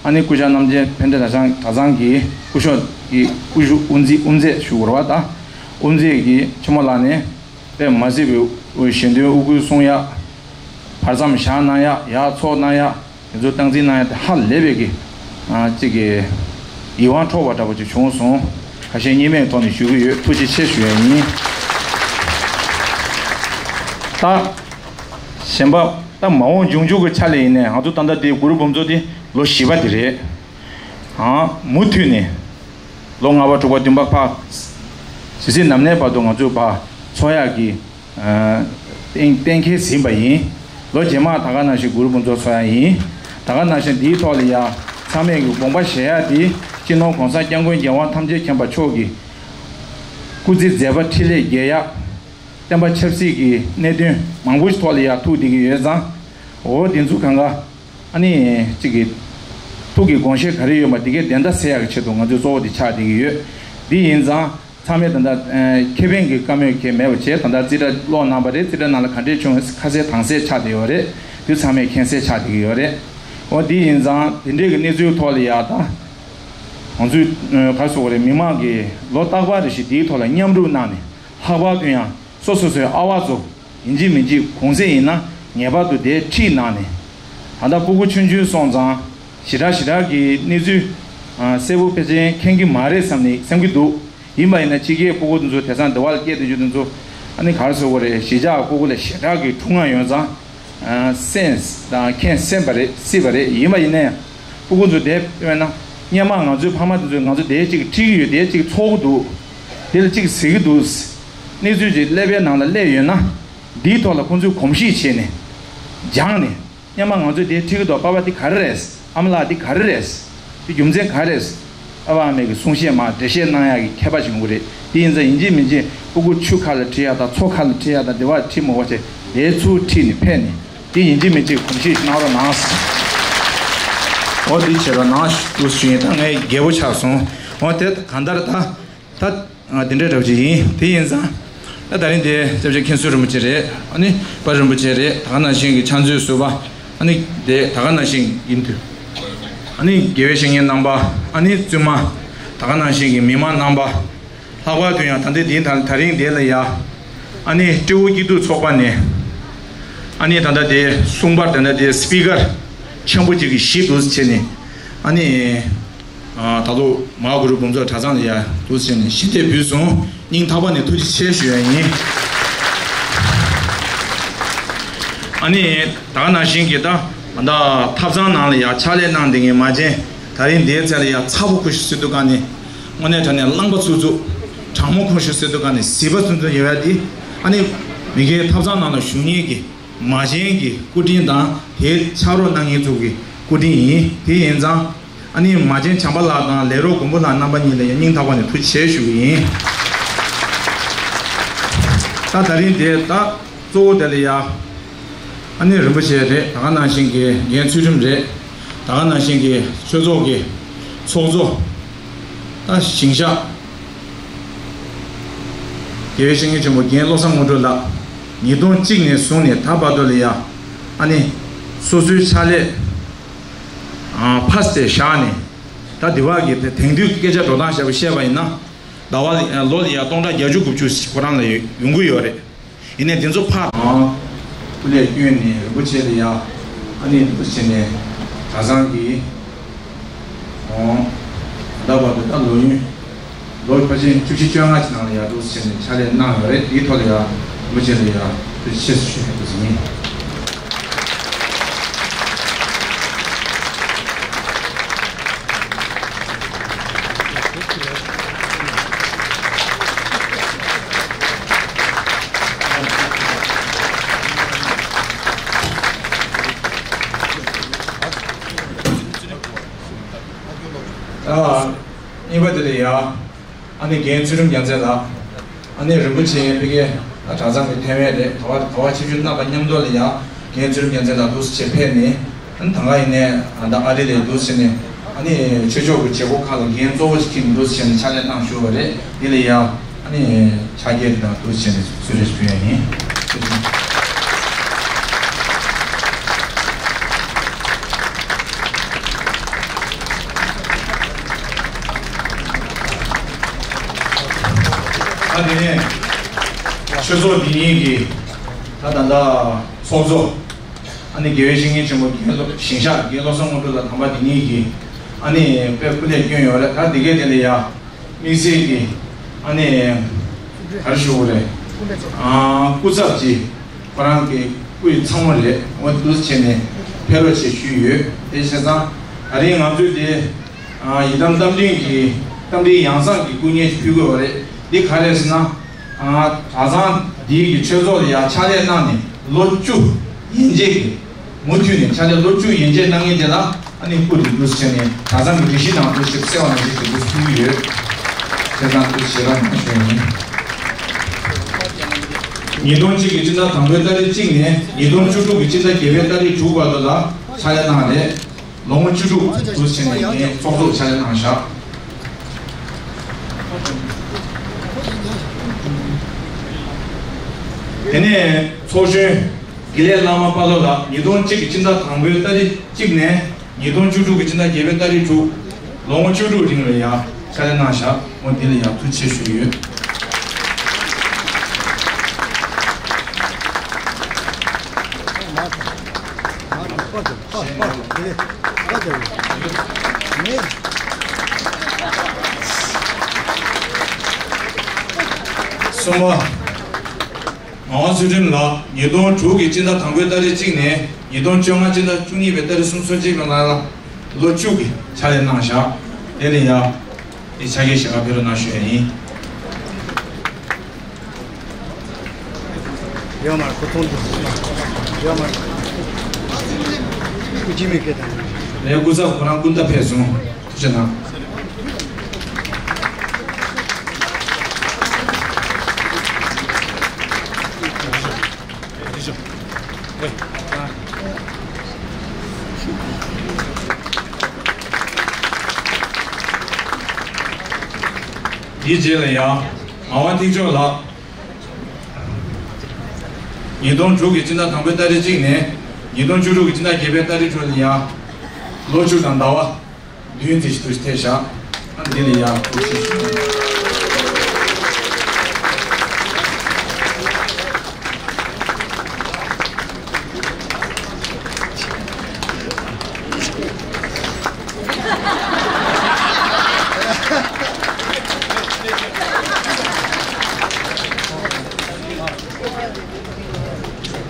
ཨ་ནི་སྐུ་ཞབས་རྣམ་རྒྱལ་ཕན་བདེ་གྲྭ་ཚང་གྲྭ་ཚང་གི་སྐུ་ཞབས་ཀྱི་སྐུ་ཞབས་དབུ་འཛིན་དབུ་མཛད་ཞུ་དགོས་རེད་པ། ད་དབུ་མཛད་ཀྱི་ཆེན་མོ་ལགས་ནས་དཔེ་མ་སྲིད་པའི་ཞལ་འདོན་དབུ་སྐུལ་གསུང་ཡག་བར་མཚམས་བཞག་གནང་ཡག་ཡར་ཚོགས་གནང་ཡག་དེ་ཚོ་སྟངས་འཛིན་གནང་ཡག་དེ་ཧ་ལས་པའི་གི་ཨ་ཅིག་གི་ཡིད་དབང་འཕྲོག་པ་འདྲ་པོ་ཅིག་བྱུང་སོང་། ཁ་ཤས་སྙིང་མའི་ཐོག་ནས་ཞུ་གི་ཡོད། ཐུགས་རྗེ་ཆེ་ཞུ་ཡག་ཡིན། ད་གཞན་པ་ད་མ་འོངས་འབྱུང་འགྱུར་གྱི་ཆ་ལ་ཡིན་ནའི་ང་ཚོ་ད་ལྟ་དེ་གུ་རུ་འབུམ་ཚོགས་དེ་ལོ་བཞི་པ་དེ་རེད། ཨང་མུ་མཐུད་ནས་ལོ་ལྔ་པ་དྲུག་པ་བདུན་པ་ཕར་ཇི་སྲིད་ནམ་གནས་བར་དུ་ང་ཚོས་ཕར་འཚོགས་ཡག་གི་ཨ་གཏན་གཏན་འཁེལ་ཟིན་པ་ཡིན། ལོ་རྗེས་མ་ད་ག་ནང་བཞིན་གུ་རུ་འབུམ་ཚོགས་འཚོགས་ཡག་ཡིན། ད་ག་ནང་བཞིན་འདིའི་ཐོག་ལ་ཡ་ཚང་མས་ཀྱི་དགོངས་པ་བཞེས་ཡག་དེ་སྤྱི་ནོར་༸གོང་ས་༸སྐྱབས་མགོན་རྒྱལ་དབང་ཐམས་ཅད་མཁྱེན་པ་མཆོག་གི་སྐུ་ཚེ་མཛད་པ་འཕྲིན་ལས་རྒྱས་ཡག་བསྟན་པ་ཆབ་སྲིད་ཀྱི་གནད་དོན་མང་པོ་ཞིག་ཐོག་ལ་ཡ་ཐུག་བསྡད་ཀྱི་ཡོད་ཙང་། འོ་དེ་ཚོ་གང་ག་ཨ་ནི་གཅིག་གི་ཐུགས་ཀྱི་དགོངས་བཞེད་ག་རེ་ཡོད་པ་དེ་གའི་བདེན་མཐའ་གསལ་ཡག་གི་ཆེད་དུ་ང་ཚོའི་གཙོ་བོ་དེ་ཆགས་བསྡད་ཀྱི་ཡོད། དེ་ཡིན་ཙང་ཚང་མས་ད་ལྟ་ཨ་ཁེ་ཕན་གྱི་བཀའ་མོལ་གང་མེད་པ་བྱས། ད་ལྟ་རྩིས་ཁྲ་ཀློག་གནང་པ་རེད། རྩིས་ཁྲ་ནང་ལ་ག་འདྲས་བྱུང་ཁ་གསལ་དྭངས་གསལ་ཆགས་བསྡད་ཡོད་རེད། དེ་ཚང་མས་མཁྱེན་གསལ་ཆགས་བསྡད་ཀྱི་ཡོད་རེད། འོ་དེ་ཡིན་ཙང་དེ་འདྲས་ཀྱི་གནས་ཚུལ་ཐོག་ལ་ཡ་ད་ང་ཚོས་ཨ་ག་རེ་ཟེར་དགོས་རེད། མི་མང་གིས་ལོ་རྟག་པར་རེ་བཞིན་དེའི་ཐོག་ལ་མཉམ་རུབ་གནང་ནས་ལྷག་པར་དུ་ཡང་སོ་སོ་སོའི་ཨ་བ་ཚོ་ཡིན་གཅིག་མིན་གཅིག་གུང་སེང་ཡིན་ན་ངེས་པར་དུ་དེའི་འཁྲིས་གནང་ནས། ད་ལྟ་སྤུ་གུ་ཆུང་ཆུང་སོང་ཙང་ཞེ་དྲག་ཞེ་དྲག་གི་གནས་ཚུལ་ཨ་གསལ་པོ་ཕལ་ཆེར་མཁྱེན་གྱི་མ་རེད་བསམ་ནས་བསམ་གྱི་འདུག་ཡིན་པ་ཡིན་ན་ཕྱི་རྒྱལ་སྤུ་གུ་དེ་ཚོ་དེང་སང་འདི་བ་ལ་སྐྱེས་བསྡད་རྒྱུ་དེ་ཚོ་ཨ་ནི་ག་རེ་ཟེར་དགོས་རེད། གཞིས་ཆགས་སྤུ་གུ་ལས་ཞེ་དྲག་གི་དྲུང་ང་ཡོང་ཙང་ཨ་སེམས་དང་མཁྱེན་སེམས་པ་རེད། སྲིད་པ་རེད། ཡིན་པ་ཡིན་ན་ཡང་སྤུ་གུ་ཚོ་དེ་དཔེར་ན་སྔོན་མ་ང་ཚོའི་ཕ་མ་དེ་ཚོས་ང་ཚོ་དེ་གཅིག་ཁྲིད་ཀྱི་ཡོད། དེ་གཅིག་འཚོགས་ཀྱི་འདུག་དེ་ལ་གཅིག་ཟེར་གྱི་འདུག་གནས་ཚུལ་ཅིག་ཀླད་པའི་ནང་ལ་སླེབས་ཡོད་ན་འདིའི་ཐོག་ལ་ཁོང་ཚོས་གོམས་གཤིས་བྱས་ནས་སྦྱངས་ནས། སྔོན་མ་ང་ཚོས་དེ་ཁྲིད་ཀྱི་འདུག་པ་པ་འདི་ག་རེ་རེད། ཨ་མ་ལགས་འདི་ག་རེ་རེད། འདི་རྒྱུ་མཚན་ག་རེ་རེད། ཨ་ཕ་ཨ་མས་ཀྱི་གསུང་བཤད་མ་འགྲེལ་བཤད་གནང་ཡག་གི་མཁས་པ་ཞིག་ཡོང་གི་རེད། དེ་ཡིན་ཙང་ཡིན་གཅིག་མིན་གཅིག་སྤུ་གུ་ཆུ་ཁ་ལ་ཁྲིད་ཡག་དང་མཚོ་ཁ་ལ་ཁྲིད་ཡག་དང་འདི་བ་ཁྲིད་མ་དགོས་བྱས་དེ་ཚུར་ཁྲིད་ནས་ཕེབས་ནས་དེ་ཡིན་གཅིག་མིན་གཅིག་གོམས་གཤིས་ཤིག་གནང་རོགས་གནང་། འོ་འདི་བྱེད་རོགས་གནང་ཞུ་ཞུ་ཡིན། ད་ངས་རྒྱལ་པོ་ཆགས་སོང་། འོ་དེ་གང་ལྟར་ད། ད་ང་དེ་འདྲའི་འདྲ་བོ་ཅིག་ཡིན། དེ་ཡིན་ཙང་ད་ད་རིང་དེ་སྐྱབས་རྗེ་མཁན་ཟུར་རིན་པོ་ཆེ་རེད། ཨ་ནི་དཔལ་རིན་པོ་ཆེ་རེད། ད་ག་ནང་བཞིན་གྱི་ཕྱག་མཛོད་ཟུར་པ་ཨ་ནི་དེ་ད་ག་ནང་བཞིན་ཡིན་དུས་ཨ་ནི་དགེ་བའི་བཤེས་གཉེན་རྣམ་པ་ཨ་ནི་བཙུན་མ་ད་ག་ནང་བཞིན་གྱི་མི་མང་རྣམ་པ་ལྷག་པར་དུ་ཡང་ད་ལྟའི་དེ་ད་ད་རིང་དེ་ལ་ཡ་ཨ་ནི་སྤྲེའུ་སྐྱིད་སྡུག་ཚོགས་པ་ནས་ཨ་ནི་ད་ལྟ་དེ་གསུང་པར་ད་ལྟ་དེ་སི་པི་ཀར་ཆེན་པོ་ཅིག་གི་གཞི་འདུག་བྱས་ནས་ཨ་ནི། ཨ་ད་ལོ་མ་ཧཱ་གུ་རུ་འབུམ་ཚོགས་གྲྭ་ཚང་ལ་ཡ་འདུག་བྱས་ནས་ཞལ་འདེབས་ཕུལ་སོང་། སྙིང་ཐག་པ་ནས་ཐུགས་རྗེ་ཆེ་ཞུ་ཡ་ཡིན། ཨ་ནི་ད་ག་ནང་བཞིན་གྱི་ད་ད་ཐབ་ཚང་ནང་ལ་ཡ་ཕྱག་ལས་གནང་བསྡད་མཁན་མ་བྱན་ད་རིང་འདིའི་ཚེ་ལ་ཡ་ཚ་པོ་ཁུ་ཤུ་ཟེར་དུས་ག་ནས་དངོས་གནས་དྲང་གནས་རླངས་པ་འཚུབ་འཚུབ་གྲང་མོ་ཁུ་ཤུ་ཟེར་དུས་ག་ནས་ཟིལ་པ་ཚུབ་འཚུབ་ཡོད་ཡ་དེ་ཨ་ནི་མི་སྒེར་ཐབ་ཚང་ནང་ལ་བཞུགས་མཁན་གྱི་མ་བྱན་གྱི་སྐུ་དྲིན་དང་དེའི་ཕྱག་རོགས་གནང་མཁན་ཚོ་གི་སྐུ་དྲིན་ཡིན། དེ་ཡིན་ཙང་ཨ་ནི་མ་བྱན་བྱམས་པ་ལགས་དང་ལས་རོགས་མགོན་པོ་ལགས་རྣམ་པ་གཉིས་ལ་ཡང་སྙིང་ཐག་པ་ནས་ཐུགས་རྗེ་ཆེ་ཞུ་གི་ཡིན། ད་ད་རིང་དེ་ད་གཙོ་བོ་དེ་ལ་ཡ་ཨ་ནི་རིན་པོ་ཆེ་རེད། ད་ག་ནང་བཞིན་གྱི་རྒན་ཚུལ་ཁྲིམས་རེད། ད་ག་ནང་བཞིན་གྱི་ཆོས་ཚོགས་ཀྱི་ཚོགས་གཙོ་ད་ཞིང་གཤེགས་དགེ་བའི་བཤེས་གཉེན་ཆེན་པོ་རྒན་བློ་བཟང་དངོས་གྲུབ་ལགས་ཉིས་སྟོང་གཅིག་ནས་བཟུང་ནས་ད་བར་དུ་ལ་ཡ་ཨ་ནི་སོ་སོའི་ཕྱག་ལས་ཕར་དེ་བཞག་ནས་ད་འདི་བར་གྱི་དེ་དེང་དུས་ཀྱི་སྐད་ཆ་འགྲོ་སྟངས་བཤད་པ་བཤད་པ་ཡིན་ན་ཟླ་བ་ལ་ལོ་ལ་ཡ་སྟོང་ཕྲག་བརྒྱད་ཅུ་དགུ་བཅུ་ཁོ་རང་ལ་ཡོང་གི་ཡོད་རེད། ཡིན་ནའི་དེ་ཚོ་ཕར་སྐུ་ལས་བསྐྱོན་ནས་རིན་པོ་ཆེ་ལ་ཡ་ཨ་ནི་འདུག་བྱས་ནས་གྲྭ་ཚང་གི་ད་བར་དུ་ད་ལོ་ཡུན་ལོ་ཕལ་ཆེར་བཅུ་བཞི་བཅོ་ལྔ་ཅིག་ནང་ལ་ཡ་འདུག་བྱས་ནས་ཕྱག་ལས་གནང་ཡོད་རེད། དེའི་ཐོག་ལ་ཡ་རིན་པོ་ཆེ་ལ་ཡ་ཐུགས་རྗེ་ཆེ་ཞུ་ཞུ་ཡ་འདུག་བྱས་ཡིན། ད་གཉིས་པ་དེ་ལ་ཡ། ཨ་ནི་རྒན་ཚུལ་ཁྲིམས་རྒྱལ་མཚན་ལགས། ཨ་ནི་རིན་པོ་ཆེ་ཕ་གི་ད་གྲྭ་ཚང་གི་ཐེ་བན་རེད། ག་བ་ག་བ་ཆིབས་བསྒྱུར་གནང་པ་མཉམ་དུ་ལ་ཡ། རྒན་ཚུལ་ཁྲིམས་རྒྱལ་མཚན་ལགས་འདུག་སེ་ཕེབས་ནས། ཨ་ནི་ད་ག་ཡིན་ནའི་ཨ་ད་ཨ་རི་ལ་འདུག་སེ་ནས། ཨ་ནི་ཆོས་ཕྱོགས་ཀྱི་བྱེད་སྒོ་ཁག་ལ་འགན་གཙོ་བོ་ཞིག་འཁྱེར་ནས་འདུག་སེ་བྱས་ནས་ཕྱག་ལས་གནང་བཞུགས་པ་རེད། འདི་ལ་ཡ། ཨ་ནི་ཕྱག་འཁྱེར་དང་འདུག་སེ་བྱས་ནས་གསོལ་རས་ཞུ་ཡ་ཡིན། ད་དེ་ནས་ཆོས་ཚོགས་འདི་ཉིད་ཀྱི་ད་ད་ལྟ་ཚོགས་གཙོ། ཨ་ནི་དགེ་བའི་བཤེས་གཉེན་ཆེན་པོ་རྒན་བློ་ཞིང་གཤེགས་རྒན་བློ་བཟང་དངོས་གྲུབ་ལགས་དམ་པ་འདི་ཉིད་ཀྱིས་ཨ་ནི་དཔེ་སྐུ་ལས་བསྐྱོན་ཡོད་རེད། ད་འདི་གའི་དེ་ལ་ཡ་དམིགས་བསལ་གྱི་ཨ་ནི་ག་རེ་ཞུ་དགོས་རེད། ཨ་སྐུ་ཚབ་ཀྱི་ཁོ་རང་གི་སྐུ་ཡི་ཚང་མ་རེད། འོ་འདུག་བྱས་ནས་ཕེབས་རོགས་བྱེད་ཞུས་ཡོད། དེ་བྱས་ཙང་ད་རིང་ང་ཚོས་དེ་ཡི་དམ་རྟ་མགྲིན་གྱི་རྟ་མགྲིན་ཡང་གསང་གི་སྐུ་བརྙན་ཞིག་ཕུལ་དགོས་པ་རེད། འདི་ག་རེ་ཟེར་ན། གྲྭ་ཚང་འདིའི་གི་ཆོས་ཚོགས་ལ་ཡང་ཕྱག་ལས་གནང་ནས་ལོ་བཅུ་ཡན་ཆད་ཀྱི་མུ་མཐུད་ནས་ཕྱག་ལས་ལོ་བཅུ་ཡན་ཆད་གནང་མཁན་དེ་ལ་ཨ་ནི་སྐུ་རིང་པོ་བྱས་ནས་གྲྭ་ཚང་གི་སྒྲིག་གཞི་ནང་དུ་ཞིག་གསལ་བ་ནང་བཞིན་དེ་འདུག་ཕུལ་གྱི་ཡོད། བྱས་ཙང་སྐུ་ཞེ་དྲག་མང་ཤོས་ཡིན། ཉིས་སྟོང་གཅིག་གི་སྤྱི་ཟླ་དང་པོའི་ཏ་རིག་གཅིག་ནས་ཉིས་སྟོང་བཅུ་དྲུག་གི་སྤྱི་ཟླ་བརྒྱད་པའི་ཏ་རིག་དྲུག་བར་དུ་ལ་ཕྱག་ལས་གནང་རེད། ལོ་ངོ་བཅུ་དྲུག་དུ་ཕྱིན་ནས་ངས་ཚོགས་གཙོ་ཕྱག་ལས་གནང་བཞག་དེ་ནས་ཚོགས་གཞོན་དགེ་ལེགས་བླ་མ་དཔའ་ལོ་ལགས། ཉིས་སྟོང་གཅིག་གི་སྤྱི་ཟླ་དང་པོའི་ཏ་རིག་གཅིག་ནས་ཉིས་སྟོང་བཅུ་དྲུག་གི་སྤྱི་ཟླ་བརྒྱད་པའི་ཏ་རིག་དྲུག་ལོ་ངོ་བཅུ་དྲུག་རིང་ལ་ཡང་ཕྱག་ལས་གནང་བཞག་འོ་འདི་ལ་ཡང་ཐུགས་རྗེ་ཆེ་ཞུ་གི་ཡོད། གསུམ་པ། ངག་དབང་ཚུལ་ཁྲིམས་ལགས། ཉིས་སྟོང་དྲུག་གི་སྤྱི་ཟླ་དང་པོའི་ཏ་རིག་གཅིག་ནས་ཉིས་སྟོང་བཅོ་ལྔ་སྤྱི་ཟླ་བཅུ་གཉིས་པའི་ཏ་རིག་སུམ་ཅུ་སོ་གཅིག་ལ་ལོ་བཅུ་གི་ཕྱག་ལས་གནང་བཞག་དེ་ལ་ཡང་དེ་ཕྱག་འཁྱེར་ཞལ་ཁ་ཕུལ་རོགས་གནང་ཞུ་ཡ་ཡིན། ཡོད་མ་རེད། ཁོ་ཚོང་དུ་ཡོད་མ་རེད། སྐུ་མཁྱེན་མི་སྐད་དང་། ངའི་སྐུ་ཚབ་ཁོ་རང་སྐུ་ཟླ་ཕེབས་སོང་། ཐུགས་རྗེ་གནང་། དེའི་རྗེས་ལ་ཡང་ངག་དབང་ཐེག་མཆོག་ལགས། ཉིས་སྟོང་དྲུག་གི་སྤྱི་ཟླ་དང་པོའི་ཏ་རིག་གཅིག་ནས་ཉིས་སྟོང་བཅུ་དྲུག་གི་སྤྱི་ཟླ་བརྒྱད་པའི་ཏ་རིག་དྲུག་ལ་ཡང་ལོ་བཅུ་དང་ཟླ་བ་བདུན་ཙམ་ཞིག་ཏུ་ཐེབས་བཞག་ཨ་འདི་ལ་ཡང་ཐུགས་རྗེ་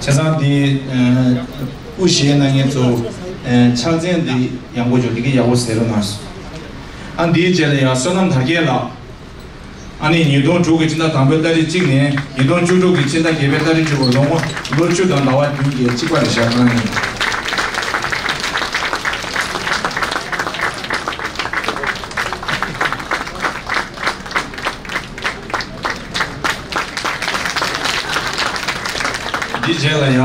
ཆེ། བྱས་ཙང་འདི་ཨ་སྐུ་གཞས་གནང་མཁན་ཚོ་ཨ་ཕྱག་མཚན་འདི་ཡག་པོ་འཇོག་འདི་ག་ཡག་པོ་ཟེར་རོགས་གནང་། ཨ་འདིའི་རྗེས་ལ་ཡང་བསོད་ནམས་དར་རྒྱས་ལགས། ཨ་ནི་ཉིས་སྟོང་དྲུག་གི་སྤྱི་ཟླ་དང་པོའི་ཏ་རིག་གཅིག་ནས་ཉིས་སྟོང་བཅུ་དྲུག་གི་སྤྱི་ཟླ་བརྒྱད་པའི་ཏ་རིག་བཅུ་བར་ལོ་ངོ་ལོ་བཅུ་དང་ཟླ་བ་བདུན་གྱི་གཅིག་པ་རེད་བཞག་ཨ་ནི། འདི་རྗེས་ལ་ཡང་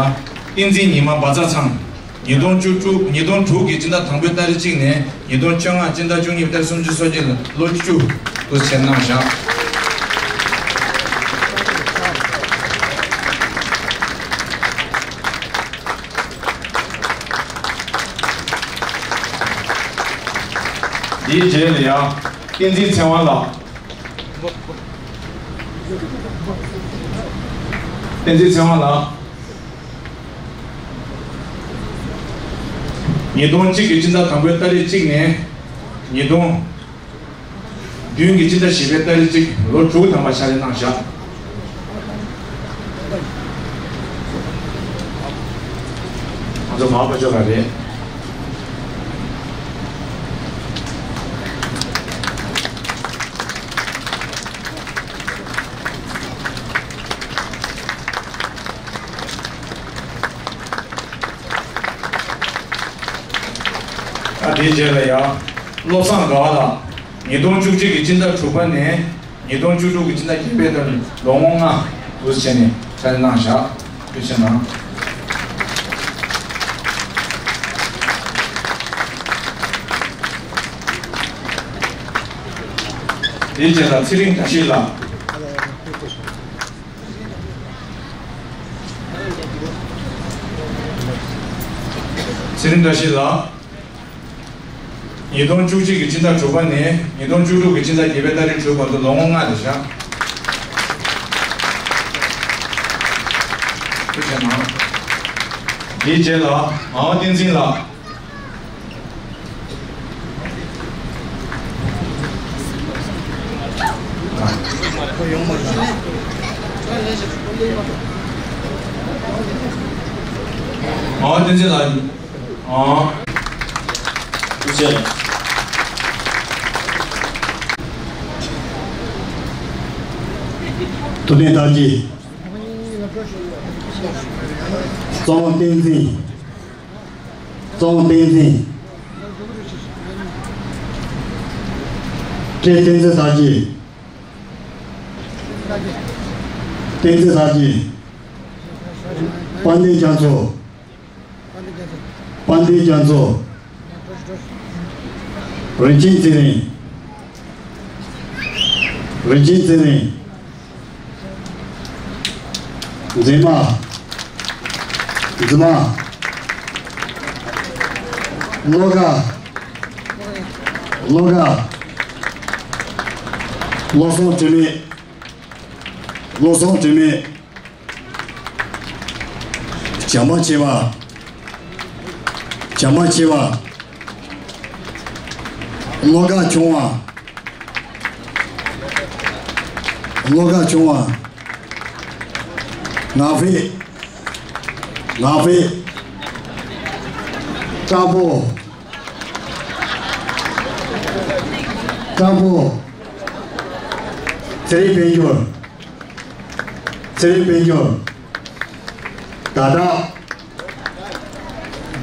བསྟན་འཛིན་ཉི་མ་བཛྲ་ཚང་། ཉིས་སྟོང་བཅུ་དྲུག་ཉིས་སྟོང་དྲུག་གི་སྤྱི་ཟླ་དང་པོའི་ཏ་རིག་གཅིག་ནས་ཉིས་སྟོང་བཅོ་ལྔ་སྤྱི་ཟླ་བཅུ་གཉིས་པའི་ཏ་རིག་སུམ་ཅུ་སོ་གཅིག་ལ་ལོ་བཅུ་དུ་བྱས་གནང་བཞག་འདིའི་རྗེས་ལ་ཡང་བསྟན་འཛིན་ཚེ་དབང་ལགས། བསྟན་འཛིན་ཚེ་དབང་ལགས། ཉིས་སྟོང་གཅིག་གི་སྤྱི་ཟླ་དང་པོའི་ཏ་རིག་གཅིག་ནས་ཉིས་སྟོང་བདུན་གྱི་སྤྱི་ཟླ་བཞི་པའི་ཏ་རིག་གཅིག་ལོ་དྲུག་ཐམ་པ་ཕྱག་ལས་གནང་བཞག་ང་ཚོ་མ་པ་ཅོ་ལ་རེད། ད་དེའི་རྗེས་ལ་ཡང་བློ་བཟང་དགའ་བ་ལགས། ཉིས་སྟོང་བཅུ་གཅིག་གི་སྤྱི་ཟླ་དྲུག་པ་ནས་ཉིས་སྟོང་བཅུ་དྲུག་གི་སྤྱི་ཟླ་བརྒྱད་པའི་བར་ལོ་ངོ་ལྔ་འདུག་བྱས་ནས་ཕྱག་ལས་གནང་བཞག་ཐུགས་རྗེ་གནང་། དེའི་རྗེས་ལ་ཚེ་རིང་བཀྲ་ཤིས་ལགས། ཚེ་རིང་བཀྲ་ཤིས་ལགས། ཉིས་སྟོང་བཅུ་གཅིག་གི་སྤྱི་ཟླ་དྲུག་པ་ནས་ཉིས་སྟོང་བཅུ་དྲུག་གི་སྤྱི་ཟླ་བརྒྱད་པའི་ཏ་རིག་དྲུག་བར་དུ་ལོ་ངོ་ལྔ་རེད་བཞག་ཐུགས་རྗེ་གནང་། དེའི་རྗེས་ལ་ངག་དབང་བསྟན་འཛིན་ལགས། ངག་དབང་བསྟན་འཛིན་ལགས། ཨང་། ཐུགས་རྗེ་ཆེ། ཐུབ་བསྟན་དར་རྒྱས། གཙང་བོ་བསྟན་འཛིན། གཙང་བོ་བསྟན་འཛིན། བཀྲས་བསྟན་འཛིན་དར་རྒྱས། བསྟན་འཛིན་དར་རྒྱས། དཔལ་ལྡན་རྒྱ་མཚོ། དཔལ་ལྡན་རྒྱ་མཚོ། རིན་ཆེན་ཚེ་རིང་། རིན་ཆེན་ཚེ་རིང་། མཛེས་མ། མཛེས་མ། བློ་དགའ། བློ་དགའ། བློ་བཟང་དྲི་མེད། བློ་བཟང་དྲི་མེད། བྱམས་པ་ཆེ་བ། བྱམས་པ་ཆེ་བ། བློ་དགའ་ཆུང་བ། བློ་དགའ་ཆུང་བ། ངག་དཔེ། ངག་དཔེ། སྐྲ་ཕོ། སྐྲ་ཕོ། ཚེ་རིང་དཔལ་འབྱོར། ཚེ་རིང་དཔལ་འབྱོར། ཟླ་གྲགས།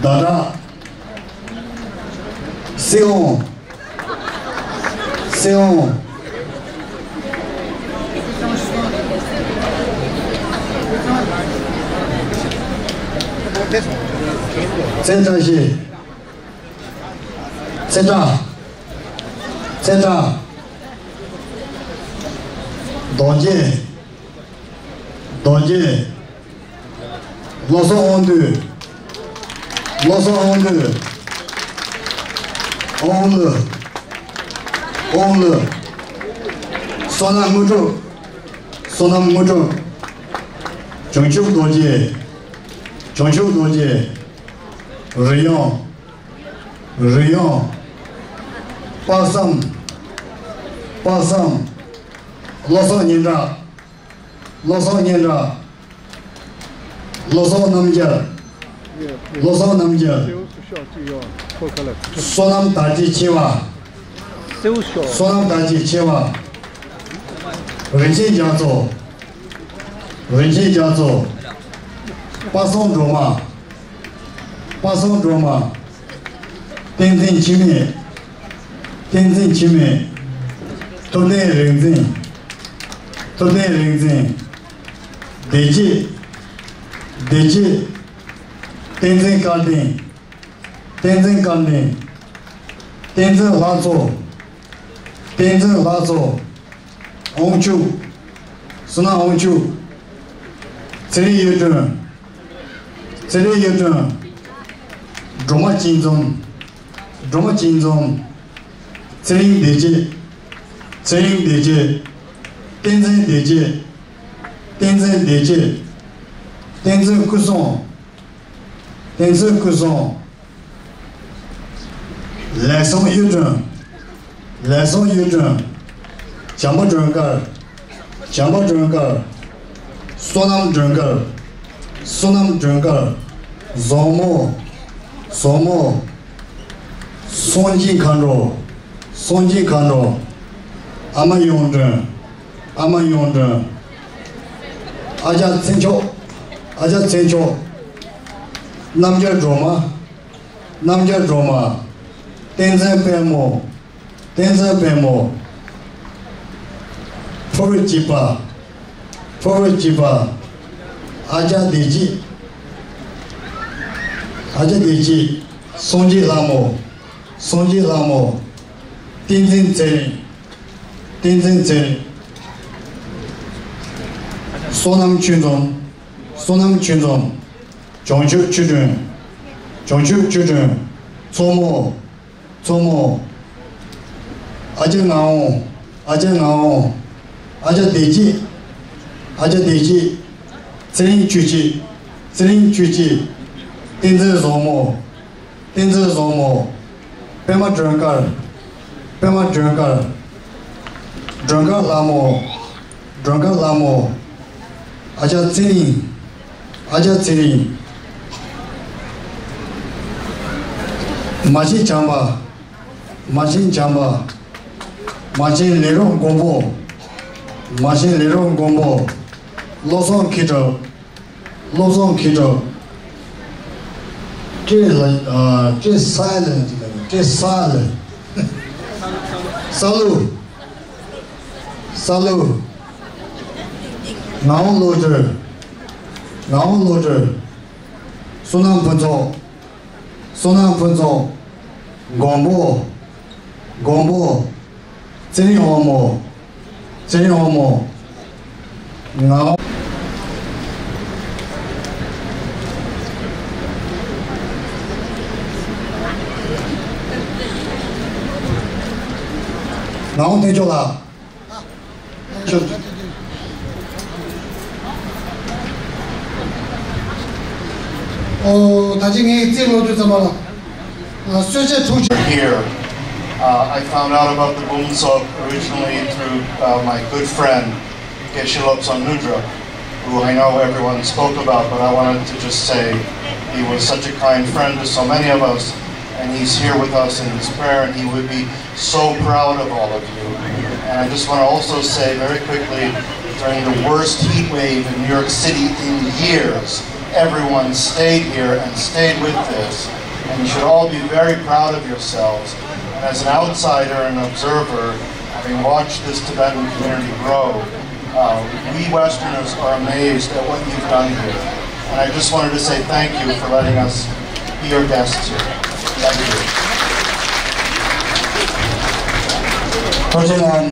ཟླ་གྲགས། སྲིད་དབང་། སྲིད་དབང་། ཚེ་བཀྲ་ཤིས། ཚེ་བཀྲ། ཚེ་བཀྲ། རྡོ་རྗེ། རྡོ་རྗེ། བློ་བཟང་དབང་འདུས། བློ་བཟང་དབང་འདུས། དབང་ལུ། དབང་ལུ། བསོད་ནམས་དངོས་གྲུབ། བསོད་ནམས་དངོས་གྲུབ། བྱང་ཆུབ་རྡོ་རྗེ། བྱང་ཆུབ་རྡོ་རྗེ། རི་དབྱངས། རི་དབྱངས། དཔག་བསམ། དཔག་བསམ། བློ་བཟང་སྙན་གྲགས། བློ་བཟང་སྙན་གྲགས། བློ་བཟང་རྣམ་རྒྱལ། བློ་བཟང་རྣམ་རྒྱལ། བསོད་ནམས་དར་རྒྱས་ཆེ་བ། བསོད་ནམས་དར་རྒྱས་ཆེ་བ། རིན་ཆེན་རྒྱ་མཚོ། རིན་ཆེན་རྒྱ་མཚོ། དཔག་བསམ་སྒྲོལ་མ། དཔག་བསམ་སྒྲོལ་མ། བསྟན་འཛིན་འཆི་མེད། བསྟན་འཛིན་འཆི་མེད། ཐུབ་བསྟན་རིག་འཛིན། ཐུབ་བསྟན་རིག་འཛིན། བདེ་སྐྱིད། བདེ་སྐྱིད། བསྟན་འཛིན་སྐལ་ལྡན། བསྟན་འཛིན་སྐལ་ལྡན། བསྟན་འཛིན་ལྷ་མཚོ། བསྟན་འཛིན་ལྷ་མཚོ། དབང་ཕྱུག་བསོད་ནམས་དབང་ཕྱུག་ཚེ་རིང་གཡུ་སྒྲོན། ཚེ་རིང་གཡུ་སྒྲོན། སྒྲོལ་མ་སྐྱིད་འཛོམས། སྒྲོལ་མ་སྐྱིད་འཛོམས། ཚེ་རིང་བདེ་སྐྱིད། ཚེ་རིང་བདེ་སྐྱིད། བསྟན་འཛིན་བདེ་སྐྱིད། བསྟན་འཛིན་བདེ་སྐྱིད། བསྟན་འཛིན་སྐུ་སྲུང་། བསྟན་འཛིན་སྐུ་སྲུང་། ལེགས་བཟང་གཡུ་སྒྲོན། ལེགས་བཟང་གཡུ་སྒྲོན། བྱམས་པ་སྒྲོལ་དཀར། བྱམས་པ་སྒྲོལ་དཀར། བསོད་ནམས་སྒྲོལ་དཀར། བསོད་ནམས་སྒྲོལ་དཀར། བཟང་མོ། བཟང་མོ། སངས་རྒྱས་མཁའ་འགྲོ། སངས་རྒྱས་མཁའ་འགྲོ། ཨ་མ་གཡུ་སྒྲོན། ཨ་མ་གཡུ་སྒྲོན། ཨ་ཅག་ཚེ་མཆོག་ཨ་ཅག་ཚེ་མཆོག་རྣམ་རྒྱལ་སྒྲོལ་མ། རྣམ་རྒྱལ་སྒྲོལ་མ། བསྟན་འཛིན་དཔལ་མོ། བསྟན་འཛིན་དཔལ་མོ། ཕུར་བུ་སྐྱིད་པ། ཕུར་བུ་སྐྱིད་པ། ཨ་ཅག་བདེ་སྐྱིད། ཨ་ཅག་བདེ་སྐྱིད། སངས་རྒྱས་ལྷ་མོ། སངས་རྒྱས་ལྷ་མོ། བསྟན་འཛིན་ཚེ་རིང་། བསྟན་འཛིན་ཚེ་རིང་། བསོད་ནམས་ཆོས་འཛོམས། བསོད་ནམས་ཆོས་འཛོམས། བྱང་ཆུབ་ཆོས་སྒྲོན། བྱང་ཆུབ་ཆོས་སྒྲོན། མཚོ་མོ། མཚོ་མོ། ཨ་ཅག་ངག་དབང་། ཨ་ཅག་ངག་དབང་། ཨ་ཅག་བདེ་སྐྱིད། ཨ་ཅག་བདེ་སྐྱིད། ཚེ་རིང་ཆོས་སྐྱིད། ཚེ་རིང་ཆོས་སྐྱིད། བསྟན་འཛིན་བཟང་མོ། བསྟན་འཛིན་བཟང་མོ། པད་མ་སྒྲོན་དཀར། པད་མ་སྒྲོན་དཀར། སྒྲོན་དཀར་ལྷ་མོ། སྒྲོན་དཀར་ལྷ་མོ། ཨ་ཅག་ཚེ་རིང་། ཨ་ཅག་ཚེ་རིང་། མ་བྱན་བྱམས་པ། མ་བྱན་བྱམས་པ། མ་བྱན་ལས་རོགས་མགོན་པོ། མ་བྱན་ལས་རོགས་མགོན་པོ། བློ་བཟང་མཁས་གྲུབ། བློ་བཟང་མཁས་གྲུབ། བཀྲས་ལ། ཨ། བཀྲས་ས་ལ། བཀྲས་ས་ལ། ས་ལུ། ས་ལུ། ངག་དབང་བློ་གྲོས། ངག་དབང་བློ་གྲོས། བསོད་ནམས་ཕུན་ཚོགས། བསོད་ནམས་ཕུན་ཚོགས། མགོན་པོ། མགོན་པོ། ཚེ་རིང་དབང་མོ། ཚེ་རིང་དབང་མོ། ངག་ངག་དབང་ཐེག་མཆོག་ལགས། ཨོ། ད་ཅི་ངས་རྩིས་ལོ་དུས་ཙམ་པ་ལ། ཨ། གསོལ་ཇ་འཐུང་ཆོག Here, uh, I found out about the Bumtsok originally through, uh, my good friend, Geshe Lobsang Nudra, who I know everyone spoke about, but I wanted to just say he was such a kind friend to so many of us, and he's here with us in this prayer, and he would be so proud of all of you. And I just want to also say very quickly, during the worst heat wave in New York City in years, everyone stayed here and stayed with this. And you should all be very proud of yourselves. And as an outsider and observer, having watched this Tibetan community grow, uh, we Westerners are amazed at what you've done here. And I just wanted to say thank you for letting us be your guests here. Thank you.